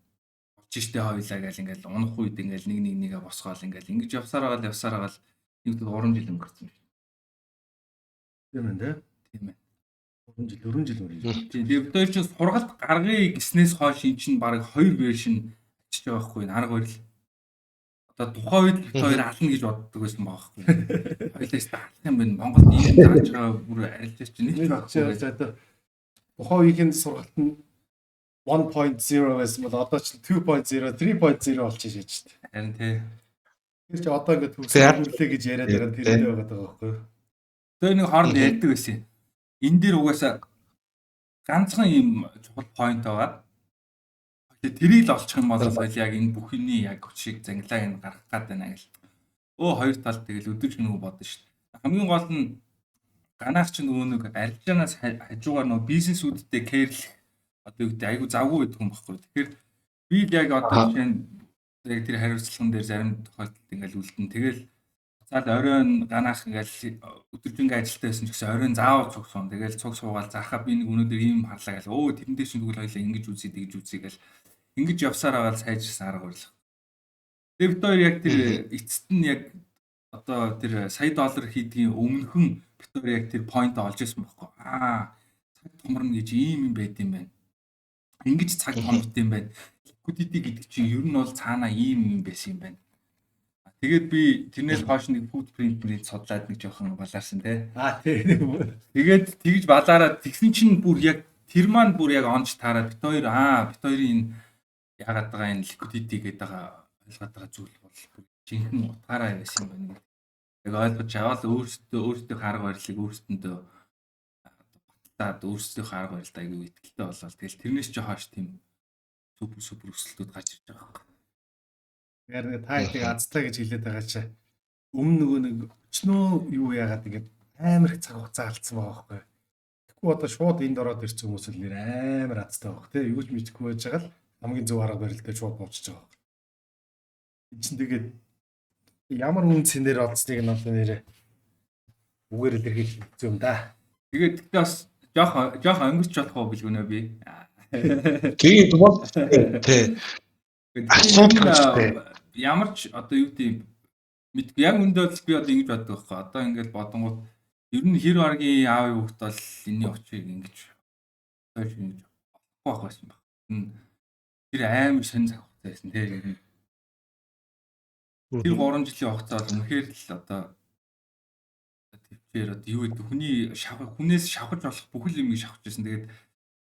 болж штэ хоёлаа гэл ингээл унах үед ингээл нэг нэг нэгэ босгоол ингээл ингэж явсаар байгаа л явсаар байгаа л нэг 3 жил өнгөрцөн байна. Тийм ээ тий. Тийм ээ. 3 жил 4 жил өнгөрсөн. Тийм. Тэгээд бид хоёр чинь сургалт гаргая гэснээс хойш эн чинь баг 2 вершн очиж байгаа байхгүй арга барил. Одоо тухайн үед бид хоёр ална гэж боддог байсан байгаа байхгүй. Хоёлаас алах юм байна. Монголд ийм зааж байгаа бүр арилжаач чинь нэг ч байхгүй. Одоо тухайн үеийн сургалт нь 1.0 байсан бол одоо ч 2.0, 3.0 болчих шээж шүү дээ. Харин тий. Тэр чи одоо ингээд төгсгөлээ гэж яриад байгаа нь тэрнээ байгаа даа байхгүй юу? Тэр нэг хооронд ярьдаг байсан. Энэ дээр угаасаа ганцхан ийм чухал point байгаа. Тэгээ тэрийг л олчих юм бол яг энэ бүх юмний яг учрыг зангилааг нь гаргах гад байна гэл. Өө хоёр талд тэгэл өдөр шөнөгүй бодно шүү дээ. Хамгийн гол нь ганаар чинь нөгөө нэг арилжаанаас хажуугаар нөгөө бизнесүүдтэй care лэх одоо юу гэдэг айгу завгүй байдаг юм баггүй. Тэгэхээр би л яг одоо жишээ нь яг тэр хариуцлаган дээр зарим тохиолдолд ингээл үлдэн. Тэгэл заал оройн ганаах ингээл өдөржингөө ажилтаа байсан ч гэсэн оройн заавал цуг суун. Тэгэл цуг суугаал заахаа би нэг өнөөдөр ийм харлаа гэл. Өө тэрэн дээр чинь тэгвэл хоёлаа ингэж үзье тэгж үзье гэл. Ингэж явсаар байгаа л сайжирсан арга барил. Тэгээ бид хоёр яг тэр эцэст нь яг одоо тэр сая доллар хийдгийн өмнөхөн бид хоёр яг тэр point олж ирсэн байхгүй. Аа цаг томорно гэж ийм юм байд юм байна. Ингэж цаг томорт юм байна. Liquidity гэдэг чинь ер нь бол цаанаа ийм юм байсан юм байна. Тэгээд би тэрнээс хойш нэг footprint print судлаад нэг жоохон балаарсан тий. Аа тий. Тэгээд тэгж балаараад тэгсэн чинь бүр яг тэр маань бүр яг онж таараад бид хоёр бид хоёрын энэ яагаад байгаа энэ liquidity гэдэг байгаа ойлгоод байгаа зүйл бол бүр жинхэнэ утгаараа байсан юм байна. Яг ойлгож аваад өөрсдөө арга барилыг өөрсдөндөө батлаад өөрсдийнхөө арга барилд аягүй итгэлтэй болоод тэгэл тэрнээс ч хойш тийм супер супер өсөлтүүд гарч ирж байгаа байхгүй. Яг нэг та хэдийг азтай гэж хэлээд байгаа чи өмнө нөгөө нэг өчнөө юу яагаад ингээд амар их цаг хугацаа алдсан байгаа байхгүй. Тэгэхгүй одоо шууд энд ороод ирсэн хүмүүс л нэр амар азтай байх тий. Юу ч мэдэхгүй байж байгаа л хамгийн зөв арга барил дээр шууд буучж байгаа байхгүй. Энд чинь тэгээд ямар үн цэнээр олдсныг нь одоо нэрээ үгээр илэрхийлэх хэцүү юм да. Тэгээд тэгтээ бас жоохон өнгөрч болох уу гэлгүнэ би. Тийм бол тий. Асуудал тий. Ямар ч одоо юу гэдэг мэдгүй яг үндэ бол би одоо ингэж боддог байхгүй. Одоо ингээд бодонгууд ер нь хэр баргийн аавын хүүхд бол энэний учрыг ингэж тойш ингэж олохгүй байх байсан баг. Тэр амар сонь цаг хугацаа байсан тий. Ер нь. Тэр 3 жилийн хугацаа бол үнэхээр л одоо төвчээр одоо юу гэдэг хүний хүнээс шавхаж болох бүхэл юмыг шавхаж байсан. Тэгээд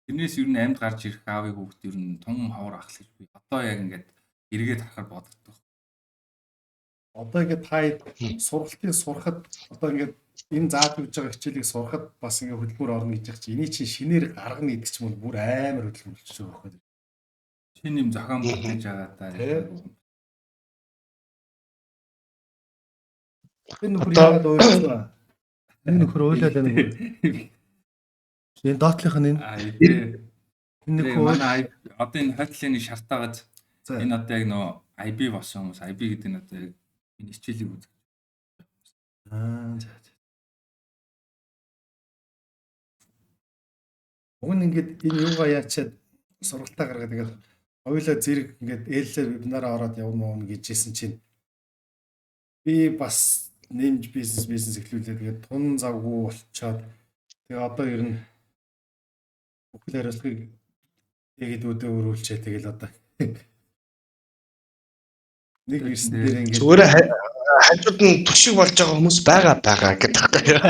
тэрнээс ер нь амьд гарч ирэх аавын хүүхд ер нь тун ховор ах л гэж би одоо яг ингээд эргээд харахаар бодогддог. Одоо ингээд та сургалтын сурахад одоо ингээд энэ зааж өгж байгаа хичээлийг сурахад бас ингээд хөдөлмөр орно гэж яах чи эний чинь шинээр гаргана гэдэг чинь бүр амар хөдөлмөр болчихж байгаа байхгүй. Шинэ юм зохион бүтээж байгаа та. Тэр нөхөр яагаад уйлсан? Энэ нөхөр уйлаад байна уу? Энэ доотлих нь энэ. Энэ нөхөр манай одоо энэ хотлын шартаагаад энэ одоо яг нөө IB болсон хүмүүс IB гэдэг нь одоо яг энэ хичээлийг үзэх. Аа за за. Уг нь ингээд энэ юугаа яачаад сургалтаа гаргаад ингээд хоёулаа зэрэг ингээд ээлжээр вебинараа ороод явна уу гэжсэн чинь би бас нэмж бизнес эхлүүлээд тэгээд тун завгүй болчоод тэгээ одоо ер нь бүхэл хариуцлагыг тэгээд өдөө өрүүлчээ тэгэл одоо Нэг ирсэн дээр ингээд Зүгээр хажууд нь түшиг болж байгаа хүмүүс байгаа байгаа гэдэг байхгүй юу?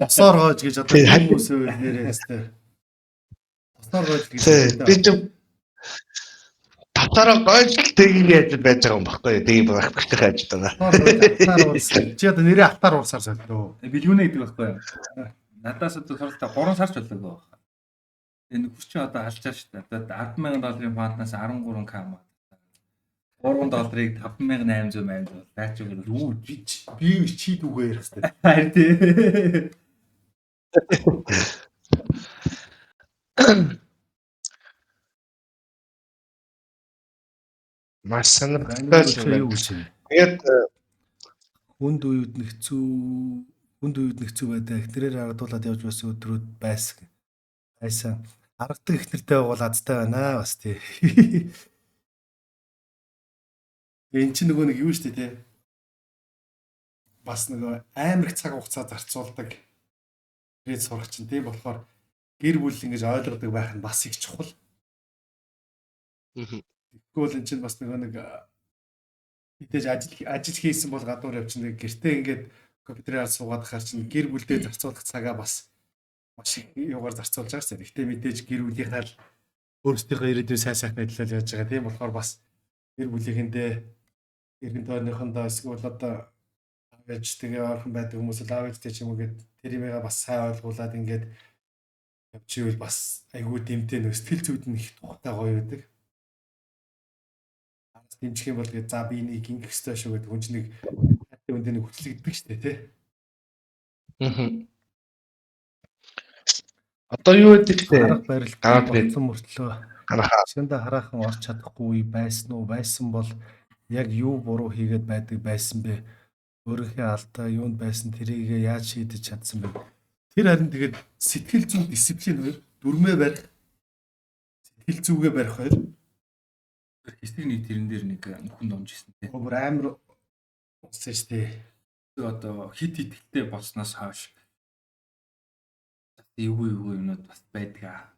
Тосоор гоож гэж одоо хүмүүс нэрээ хэвээр. Тосоор гоож гэж. Би ч татаараа гойж тэггээд байж байгаа юм баггүй юу? Тэгээ багтах ажид байгаа. Алтаар уурсан. Чи одоо нэрээ алтаар уурсаар солио. Би юунэ гэдэг байхгүй юу? Надаас одоо суралцаа 3 сар ч болоогүй байна. Тэгээ нөхөр чи одоо алжаа шүү дээ. Одоо 10,000 долларын фонднаас 13к маа. 3 долларыг 5800 800 наач үг юу би би чи дүүгээ ярих хэрэгтэй. Харин тий. Маш сонирхолтой юу гэж юм. Тэгээд хүнд үеүд нь хэцүү хүнд үеүд нь хэцүү байдаг. Эхнэрээр ардуулаад явж байсан өдрүүд байсан. Байсан. Аргадаг эхнэртэй бол азтай байна бас тий. Энд чинь нөгөө нэг юу шүү дээ тий. Бас нөгөө амар их цаг хугацаа зарцуулдаг. Трейд сурах чинь тийм болохоор гэр бүл ингэж ойлгодог байх нь бас их чухал. Тэгэхгүй бол эн чинь бас нөгөө нэг мэдээж ажил хийсэн бол гадуур явчихна. Гэртээ ингээд компьютерээр суугаад хахаар чинь гэр бүлдээ зарцуулах цагаа бас маш их юугаар зарцуулж байгаа шүү дээ. Гэхдээ мэдээж гэр бүлийнхаа л өөрсдийнхөө ирээдүйн сайн сайхны төлөө яаж байгаа. Тийм болохоор бас гэр бүлийнхэндээ эргэн тойрныхондоо эсвэл одоо аав ээжтэйгээ ойрхон байдаг хүмүүс л аав ээжтэй ч юм уу гээд тэр юмгаа бас сайн ойлгуулад ингээд явчихвал бас айгүй дэмтэй нөө сэтгэл зүйд нь их тухтай гоё байдаг. Араас дэмжих юм бол гээд за би энийг ингэх ёстой шүү гэдэг хүн чинь нэг хайртай хүндээ нэг хөтлөгддөг шүү дээ тий. Одоо юу гэдэг вэ? Арга барил болсон мөртлөө ашигандаа хараахан орч чадахгүй үе байсан уу? Байсан бол яг юу буруу хийгээд байдаг байсан бэ? Өөрийнхөө алдаа юунд байсан тэрийг яаж шийдэж чадсан бэ? Тэр харин тэгээд сэтгэл зүйн дисциплин хоёр, дүрмээ барих, сэтгэл зүгээ барих хоёр. Хэсэг нэг тэрэн дээр нэг нөхөн домж ирсэн тий. Бүр амар унсан шүү дээ. Одоо хит хитэлтэй болсноос хойш эвгүй эвгүй юмнууд бас байдаг аа.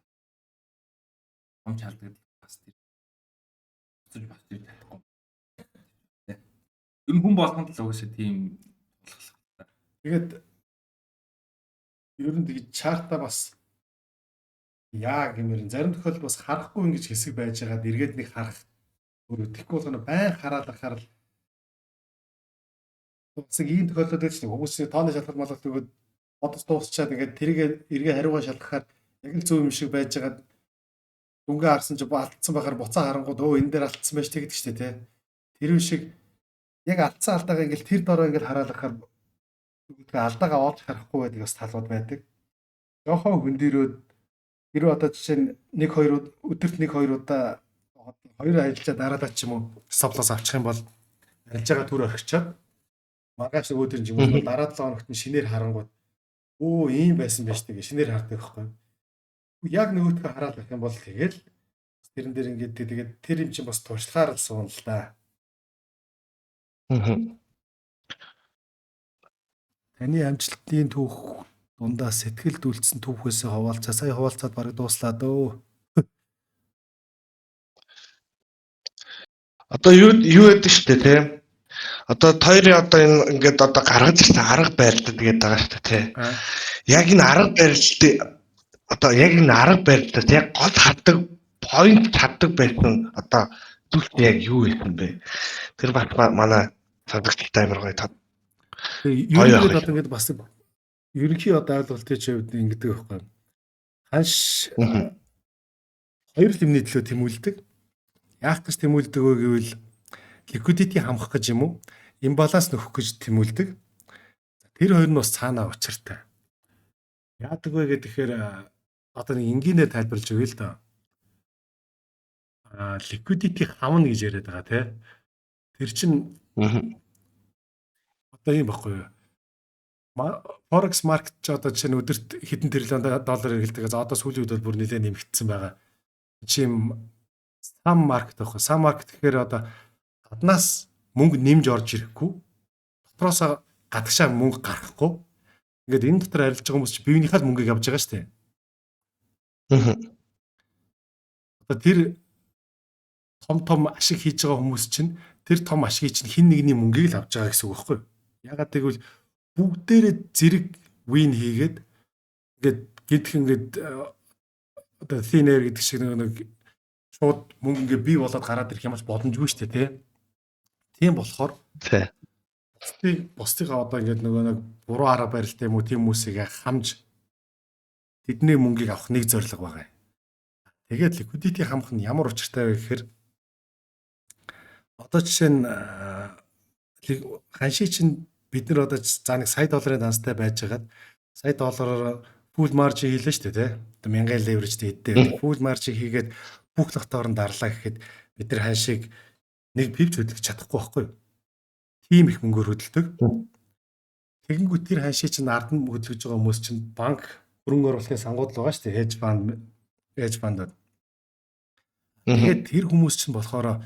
Том чалдаг бас тэр буцаж бас тэр чадахгүй. Ер нь хүн болгонд л угаасаа тийм тулгалах. Тэгээд ер нь тэгж чарта бас яа гэмээр зарим тохиолдолд бас харахгүй ингэж хэсэг байж байгаад эргээд нэг харах өөр тэгэхгүй болгоно байн хараал ахаар л бас ийм тохиолдол байж нэг хүмүүс тооны шалгалт малгалт өгөөд бодож дуусчаад ингээд тэрийг эргээ хариугаа шалгахаар яг л зөв юм шиг байж байгаад дүнгээ харсан чи алдсан байхаар буцаа харангууд өө энэ дээр алдсан байж тэгдэг штэ тий. Тэр үе шиг яг алдсан алдаагаа ингээд тэр дороо ингээд хараал ахаар алдаагаа олж харахгүй байдаг бас талууд байдаг. Жохон хөндөрөөд хэрвээ одоо жишээ нь 1 2 өдөрт 1 2 удаа хоёр арилжаа дараалал ч юм уу stop loss авчих юм бол арилжаагаа түр орхичоод маргааш нөгөөдөр нь юм уу дараа 7 хоногт нь шинээр харангууд өө ийм байсан байж тээ шинээр хардаг байхгүй. Яг нөгөөтгөө хараал байх юм бол тэгэл тэрэн дээр ингээд тэгээд тэр юм чинь бас туршлагаар л суuna л да. Таны амжилтын түүх дундаа сэтгэлд үлдсэн түүхээсээ хуваалцаа. Сая хуваалцаад бараг дууслаа дөө. Одоо юу гэдэг штэ тий. Одоо хоёрын одоо энэ ингээд одоо гаргаж ирсэн арга барилд гэдэг байгаа штэ тий. Яг энэ арга барилд одоо яг энэ арга барилдаас яг гол хаддаг point чаддаг байсан одоо зүйлс яг юу байсан бэ? Тэр бас манай сонсогчдод амар гоё тод. Тэгээ ер нь одоо ингээд бас ерөнхий одоо ойлголтын хувьд ингэдэг байхгүй. Ханш хоёр юмны төлөө тэмүүлдэг. Яах гэж тэмүүлдэг вэ гэвэл liquidity хамгах гэж юм уу? Имбаланс нөхөх гэж тэмүүлдэг. Тэр хоёр нь бас цаанаа учиртай. Яадаг вэ гэхээр одоо нэг энгийнээр тайлбарлаж өгье л доо. Liquidity хамна гэж яриад байгаа тий. Тэр чинь одоо юм баггүй юу? Forex market ч одоо жишээ нь өдөрт хэдэн триллион доллар эргэлдэг. За одоо сүүлийн үед бол бүр нэлээд нэмэгдсэн байгаа. Чи юм сам маркет байхгүй. Сам маркет гэхээр одоо гаднаас мөнгө нэмж орж ирэхгүй. Дотроос гадагшаа мөнгө гаргахгүй. Ингээд энэ дотор арилж байгаа хүмүүс чи биеийнхээ л мөнгийг авч байгаа шүү дээ. Одоо тэр том том ашиг хийж байгаа хүмүүс чинь Тэр том ашгийг чинь хэн нэгний мөнгийг л авч байгаа гэсэн үг байхгүй юу? Ягаад гэвэл бүгдээрээ зэрэг win хийгээд, ингээд гидх ингээд одоо thin air гэдэг шиг нэг шууд мөнгө ингээ бий болоод гараад ирэх юм ч боломжгүй шүү дээ, тий. Тийм болохоор бусдыг одоо ингээд нөгөө нэг буруу арга барилтай юм уу, тийм хүмүүсийг хамж тэдний мөнгийг авах нэг зорилго байгаа юм. Тэгээд liquidity хамах нь ямар учиртай вэ гэхээр одоо жишээ нь ханши чинь бид нар одоо за нэг сая долларын данстай байжгаад сая доллараар full margin хийлээ шүү дээ, тий. Одоо мянган leverage-тэй хэдтэй full margin хийгээд бүх lot оор нь дарлаа гэхэд бид нар ханшийг нэг pip ч хөдөлгөх чадахгүй байхгүй юу? Тийм их мөнгөөр хөдөлдөг. Тэгэнгүүт тэр ханшийг чинь ард нь хөдөлгөж байгаа хүмүүс чинь банк, хөрөнгө оруулалтын сангууд л байгаа шүү дээ. Hedge fund, hedge fund. Тэгээд тэр хүмүүс чинь болохоор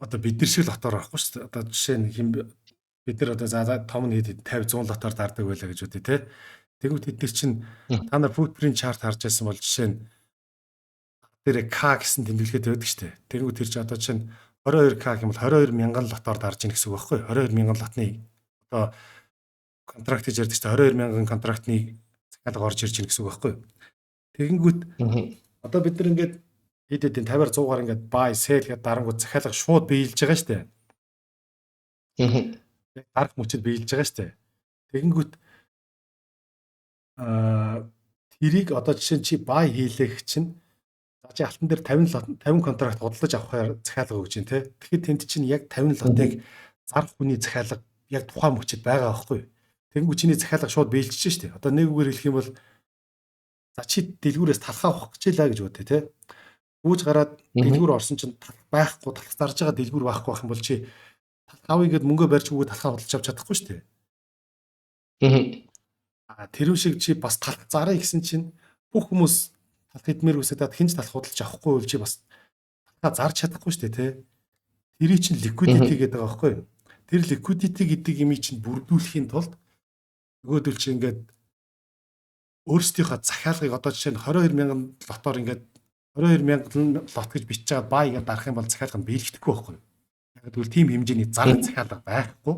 одоо бид нар шиг lot оор орохгүй шүү дээ. Одоо жишээ нь хэн бид нар одоо за том нь хэд 50 100 lot оор дардаг байлаа гэж үзье те. Тэгвэл тэд нар чинь та нар footprint chart харж байсан бол жишээ нь дээр K гэсэн тэмдэглэгээд байдаг шүү дээ. Тэгвэл тэр чинь одоо чинь 22K гэх юм бол 22 мянган lot оор дарж ийн гэсэн үг байхгүй юу? 22 мянган lot ны одоо contract гэж ярьдаг чинь 22 мянган contract ны захиалга орж ирж ийн гэсэн үг байхгүй юу? Тэгэнгүүт одоо бид нар ингээд хэд хэдийн 50-аар 100-аар ингээд buy, sell гэдээ дарангууд захиалга шууд биелж байгаа шүү дээ. Яг дарах мөчөд биелж байгаа шүү дээ. Тэгэнгүүт тэрийг одоо жишээ нь чи buy хийлэх чинь за чи алтан дээр 50 lot, 50 contract худалдаж авахаар захиалга өгч чинь те. Тэгэхэд тэнд чинь яг 50 lot ыг зарах хүний захиалга яг тухайн мөчөд байгаа байхгүй юу? Тэгэнгүүт чиний захиалга шууд биелчихэж шүү дээ. Одоо нэг үгээр хэлэх юм бол за чи дэлгүүрээс талхаа авах гэж лээ гэж бодъё те. Гүүж гараад дэлгүүр орсон чинь байхгүй, талх зарж байгаа дэлгүүр байхгүй байх юм бол чи талх авъя гэд мөнгө барьж өгөөд талхаа худалдаж авч чадахгүй шүү дээ. А тэр шиг чи бас талх зарыг гэсэн чинь бүх хүмүүс талх идмээр үсэдээд хэн ч талх худалдаж авахгүй бол чи бас талхаа зарж чадахгүй шүү дээ, тэ. Тэрий чинь liquidity гэдэг байгаа байхгүй юу? Тэр liquidity гэдэг имийг чинь бүрдүүлэхийн тулд нөгөөдөл чи ингээд өөрсдийнхөө захиалгыг одоо жишээ нь 22 мянган lot оор ингээд 22 мянган lot гэж бичиж байгаа buy гэдээ дарах юм бол захиалга нь биелэгдэхгүй байхгүй юу? Яг тэгвэл тийм хэмжээний зарах захиалга байхгүй.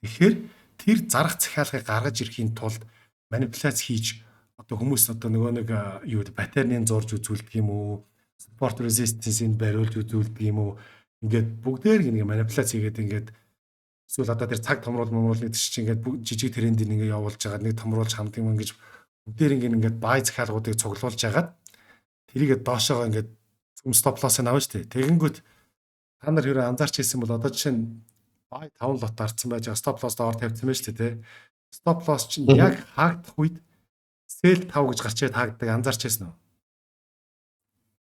Тэгэхээр тэр зарах захиалгыг гаргаж ирэхийн тулд манипуляц хийж одоо хүмүүс одоо нөгөө нэг юу гэдэг pattern ыг зурж үзүүлдэг юм уу, support resistance-ийг бариулж үзүүлдэг юм уу, ингээд бүгдээр нэг манипуляц хийгээд ингээд эсвэл одоо тэр цаг томруул момруулна гэдэг чинь ингээд жижиг трендийг ингээд явуулж байгаа, нэг томруулж хамт юм ингэж бүгдээр ингээд buy захиалгуудыг цуглуулж хагаад тэрийг доошоогоо ингээд зүм stop loss-ыг авна шүү дээ. Тэгэнгүүт та нар хэрэг анзаарч ирсэн бол одоо жишээ нь buy 5 lot дарцсан байж байгаа, stop loss доор тавьсан байж шүү дээ. Stop loss чинь яг хаагдах үед sell 5 гэж гарч ирээд хаагддаг, анзаарч байсан уу?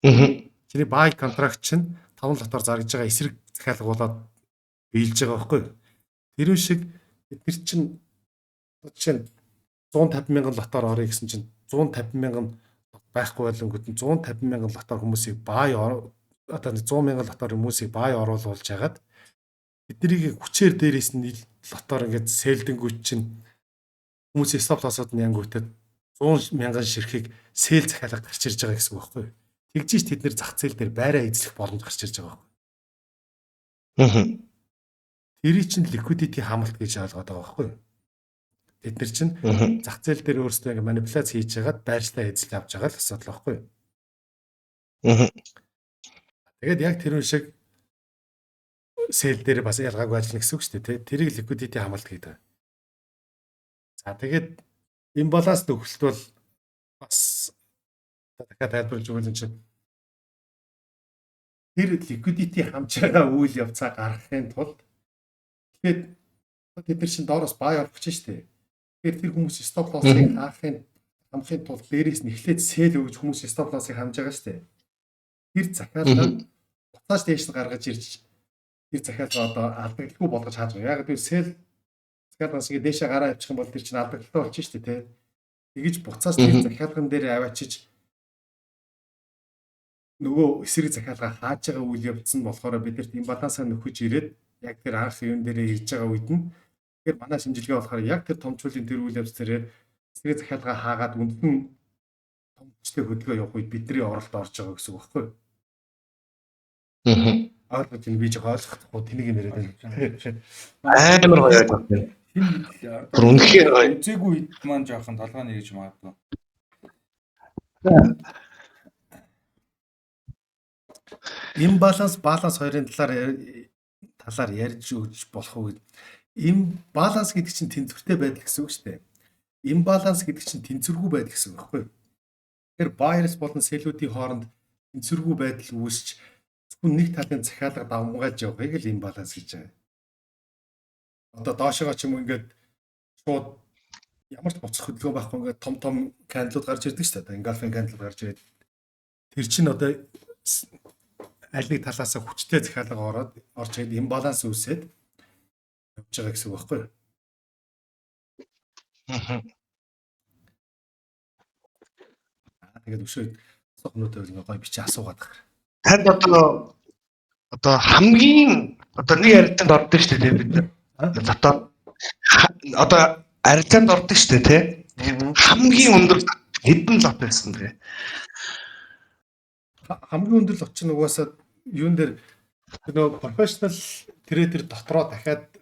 Аа. Чиний buy contract чинь 5 lot оор заргаж байгаа эсрэг захиалга болоод биелж байгаа байхгүй юу? Тэр шиг бид нар чинь жишээ нь 150 мянган lot оор орё гэсэн чинь 150 мянган байхгүй байлангууд нь 150 мянган lot оор хүмүүсийг buy, одоо 100 мянган lot оор хүмүүсийг buy оруулуулж хагаад тэднийг хүчээр дээрээс нь lot оор ингээд sell дэнгүүт чинь хүмүүсийн stop loss-ууд нь янгүүтээ 100 мянган ширхэг sell захиалга гарч ирж байгаа гэсэн үг байхгүй юу? Тэгжиж тэд нэр зах зээл дээр байраа эзлэх боломж гарч ирж байгаа байхгүй. Аа. Тэрий чинь liquidity хамалт гэж ойлгоод байгаа байхгүй юу? Тэд нар чинь зах зээл дээр өөрсдөө ингээ манипуляц хийж хагаад байршлаа эзэлж авч байгаа л асуудал байхгүй юу? Аа. Тэгээд яг тэр үн шиг sell дээр бас ялгаагүй ажиллана гэсэн үг шүү дээ, тий. Тэрийг liquidity хамалт гэдэг. За, тэгээд imbalance нөхөлт бол бас дахиад тайлбарлаж өгвөл энэ чинь тэр liquidity хамж байгаа үйл явцаа гаргахын тулд тэгэхээр тэд нар чинь доороос buy орох гэж шүү дээ. Тэгэхээр тэр хүмүүс stop loss-ыг хамахын тулд дээрээс нь эхлээд sell өгж хүмүүс stop loss-ыг хамж байгаа шүү дээ. Тэр захиалга буцааж дээш нь гаргаж ирж тэр захиалга одоо алдагдaltaгүй болгож хааж байгаа. Яг гэвэл sell захиалгаас ингээ дээшээ гараа авчих юм бол тэр чинь алдагдaltaй болчих шүү дээ, тэ. Тэгэж буцаас тэр захиалган дээр аваачиж нөгөө эсрэг захиалга хааж байгаа үйл явц нь болохоор бидэрт imbalance аа нөхөж ирээд яг тэр анх юун дээрээ ирж байгаа үед нь тэгэхээр манай шинжилгээ болохоор яг тэр томчуулын тэр үйл явц дээрээ эсрэг захиалга хаагаад үндсэн том хүчтэй хөдөлгөөн явах үед бидний оролт орж байгаа гэсэн үг байхгүй юу? Аа. Ойлгож ин би жоо ойлгохгүй тэнийг юм яриад байна. Амар гоё ойлгож байна. Хин хэдэл Бүр үнэхээр гоё. Үзээгүй хэд маань жоохон толгой нэрэж магадгүй. Imbalance, balance хоёрын талаар ярьж өгч болох уу гэд. Imbalance гэдэг чинь тэнцвэртэй байдал гэсэн үг шүү дээ. Imbalance гэдэг чинь тэнцвэргүй байдал гэсэн үг байхгүй юу? Тэгэхээр buyers болон seller-үүдийн хооронд тэнцвэргүй байдал үүсч, зөвхөн нэг талын захиалга давмгааж явахыг л imbalance гэж байгаа. Одоо доошогоо ч юм уу ингээд шууд ямар ч буцах хөдөлгөөн байхгүй, ингээд том том candle ууд гарч ирдэг шүү дээ. Одоо engulfing candle гарч ирээд, тэр чинь одоо аль нэг талаасаа хүчтэй захиалга ороод орж ирээд imbalance үүсээд явж байгаа гэсэн үг байхгүй юу? Аа. Аа, тэгээд өшөө асуух юмнууд байвал ингээ гоё бичиж асуугаад байгаа. Танд одоо хамгийн одоо нэг арилжаанд ордог шүү дээ, бид нар. Дотоод одоо арилжаанд ордог шүү дээ, тий. Хамгийн өндөр хэдэн lot байсан бэ? Хамгийн өндөр lot чинь угаасаа юун дээр, нөгөө professional trader дотроо дахиад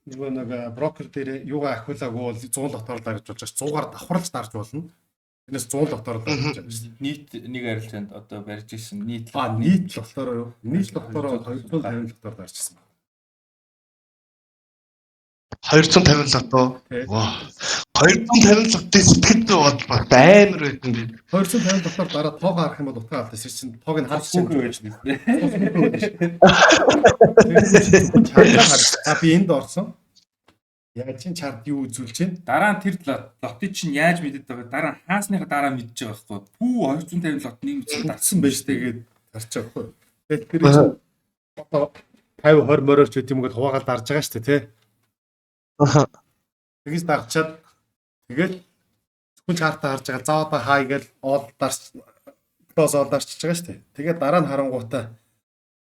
нөгөө нэг брокер дээр юугаа ахиулаагүй бол 100 lot оор дарж болж байгаа ш. 100-аар давхарлаж дарж болно. Тэрнээс 100 lot оор дарж байгаа шүү дээ. Нийт нэг арилжаанд одоо барьж исэн нийт А, нийт lot оор юу? Нийт lot оор 250 lot оор дарж ирсэн байна. 250 lot уу? Тий. Ваа. 250 lot ын сэтгэл зүй бол бас амар байсан би. 250 lot оор дараа тоогоо харах юм бол утгаа алдсан чинь тоог нь харж хүүхэн байж байна. Chart аа хар. А, би энд орсон. Яаж чин chart юу үзүүлж байна? Дараа нь тэр lot ыг чинь яаж мэдээд байгаа? Дараа нь хаасныхаа дараа мэдж байгаа байхгүй. Пүү, 250 lot нэг мэдсэн Дарсан байж тэгээд харж байгаа байхгүй. Тэгээд тэр чинь одоо 50 20 мороор ч үт юм гээд хуваагаад дарж байгаа шүү дээ, тий. Тэгээс дарчаад, тэгээд зөвхөн chart аа харж байгаа. За, одоо хай гээл all дарч, close all дарчиж байгаа шүү дээ. Тэгээд дараа нь харангуутаа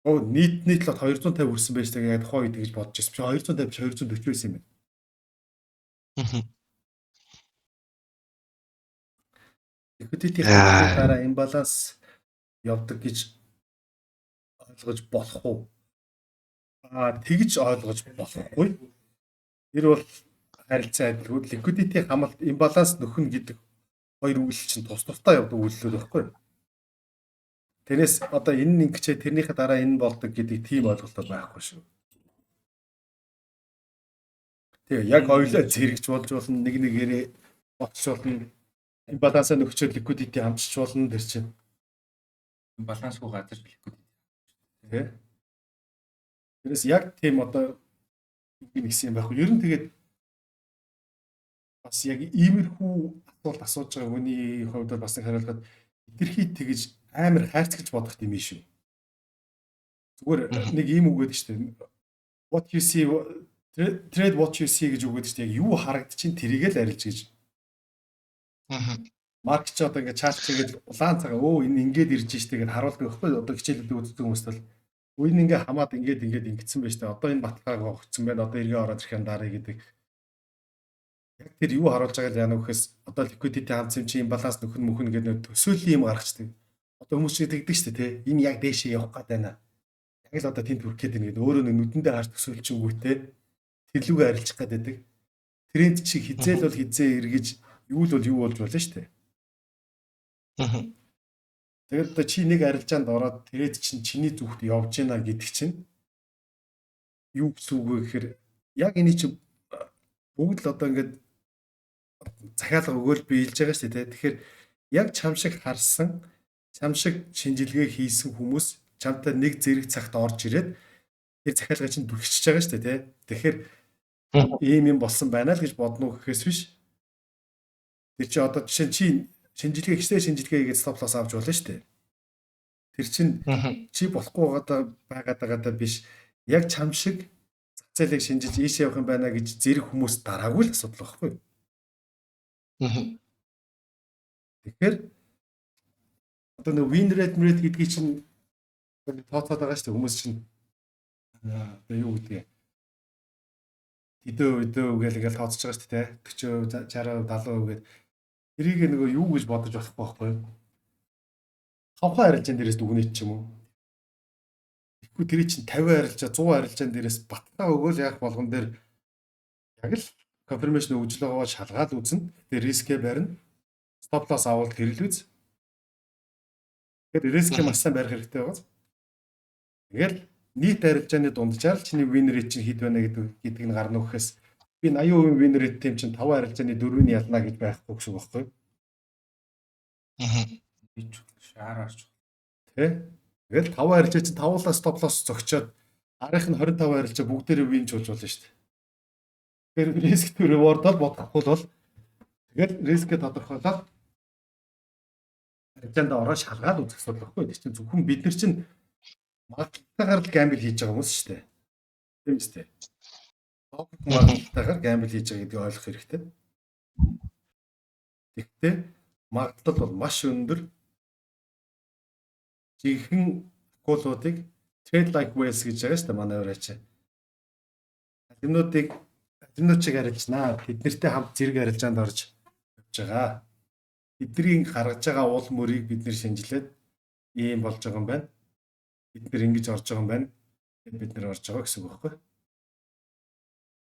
өө, нийт lot 250 хүрсэн байж, тэгээд тухайн үед гэж бодож ирсэн. Чи 250 чи 240 байсан юм байна. Liquidity дараа imbalance явдаг гэж ойлгож болох уу? Аа, тэгж ойлгож болохгүй. Тэр бол харилцан адилгүй. Liquidity хамалт, imbalance нөхөн гэдэг хоёр үйлдэл чинь тус тусдаа явдаг үйлдэлүүд байхгүй юу? Тэрнээс одоо энэ нь ингэчээ, тэрнийхээ дараа энэ болдог гэдэг тийм ойлголт бол байхгүй шүү. Тэгээ яг хоёулаа зэрэгж болж болно, нэг нэгээрээ болчих болно. Imbalance аа нөхчөөд liquidity хамчиж болно тэр чинь. Балансгүй газар liquidity. Тэ. Тэрнээс яг тийм одоо юм гэсэн юм байхгүй. Ер нь тэгээд бас яг иймэрхүү асуулт асууж байгаа хүний хувьд бол бас нэг хариулахад хэтэрхий тэгж амар хайрцагч бодох юм шүү. Зүгээр нэг ийм үг гэдэг шүү дээ. What you see, trade what you see гэж үг гэдэг шүү дээ. Яг юу харагдчих тэрийг л арилж гэж. Market ч одоо ингээд chart чигээд улаан цагаан, өө, энэ ингээд ирж штэ гэдээ харуулдаг байхгүй, одоо хичээлүүдийг үздэг хүмүүст бол өө, энэ ингээ хамаад ингээд ингээд ингэсэн байж тээ, одоо энэ баталгааг огцсон байна, одоо эргээ ороод ирэх юм дараа гэдэг. Яг тэр юу харуулж байгааг яана гэхээс одоо liquidity хамц юм чи, imbalance нөхөн мөхөн гэдэг нэг төсөөллийн юм гаргацдаг. Одоо хүмүүс шиг тэгдэг штэ, тий. Энэ яг дээшээ явах гээд байна. Яг л одоо тэнд хүрэх гээд байна гэдэг өөрөө нэг нүдэндээ харж төсөөлчингүүтээ тэр лүгээ арилжих гээд байдаг. Тренд чиг хизээл бол хизээ эргэж, юу л бол юу болж болно штэ. Тэгээд одоо чи нэг арилжаанд ороод тэгээд чинь чиний зүгт явж гинэ гэдэг чинь юу гэсэн үг вэ гэхээр яг эний чинь бүгд л одоо ингээд захиалга өгөөл биелж байгаа шүү дээ. Тэгэхээр яг чам шиг харсан, чам шиг шинжилгээ хийсэн хүмүүс чамтай нэг зэрэг цагт орж ирээд тэр захиалга чинь түлхчихэж байгаа шүү дээ, тий. Тэгэхээр ийм юм болсон байна л гэж бодно гэхээс биш. Тэр чи одоо жишээ нь чи шинжилгээ ихтэй шинжилгээ хийгээд stop loss авч болно шүү дээ. Тэр чинь чи болохгүй байгаад байгаадаа биш. Яг чам шиг зах зээлийг шинжиж ийшээ явах юм байна гэж зэрэг хүмүүс дараагүй л асуудал байхгүй юу? Тэгэхээр одоо нэг win rate rate гэдгийг чинь тооцоод байгаа шүү дээ. Хүмүүс чинь одоо юу гэдгийг хэдэн хэдэн гэл ингээл тооцож байгаа шүү дээ. 40%, 60%, 70% гээд тэрийг нөгөө юу гэж бодож болохгүй байхгүй юу? Хавхаа арилжаан дээрээс дүгнэт ч юм уу. Тэгэхгүй тэр чинь 50 арилжаа, 100 арилжаан дээрээс баталгаа өгөөл яах болгон дээр яг л confirmation өгж л байгаа шалгаад үзнэ. Тэгээ рискээ барина. Stop loss авал хэрэглүүз. Тэгэхээр рискээ маш сайн барих хэрэгтэй байгаа. Тэгэл нийт арилжааны дунджаар л чиний win rate чинь хэд байна гэдэг нь гарна гэхээс би 80% win rate тийм чинь 5 арилжааны 4-ийг ялна гэж байхгүй гэсэн үг байхгүй юу? Аа. Шаараарч. Тэ? Тэгэл 5 арилжаа чинь 5-уулаа stop loss зөгчөөд арынх нь 25 арилжаа бүгдээрээ win ч болж болно шүү дээ. Тэгэхээр risk to reward бол бодохгүй бол тэгэл рискээ тодорхойлоод арилжаанд ороо шалгаад үзэх асуудал байхгүй. Тэр чинь зөвхөн бид нар чинь магадлалтайгаар л gamble хийж байгаа хүмүүс шүү дээ. Тийм үү? Логик магадлалтайгаар gamble хийж байгаа гэдгийг ойлгох хэрэгтэй. Тэгэхдээ магадлал бол маш өндөр. Жинхэнэ акулуудыг trade like whales гэж байгаа шүү дээ манай ураач. Алимнуудыг алимнууд шиг арилжнаа. Тэд нартэй хамт зэрэг арилжаанд орж явж байгаа. Тэдний гаргаж байгаа уул мөрийг бид нэр шинжилээд ийм болж байгаа юм байна. Бид нэр ингэж орж байгаа юм байна. Бид нэр орж байгаа гэсэн үг байхгүй.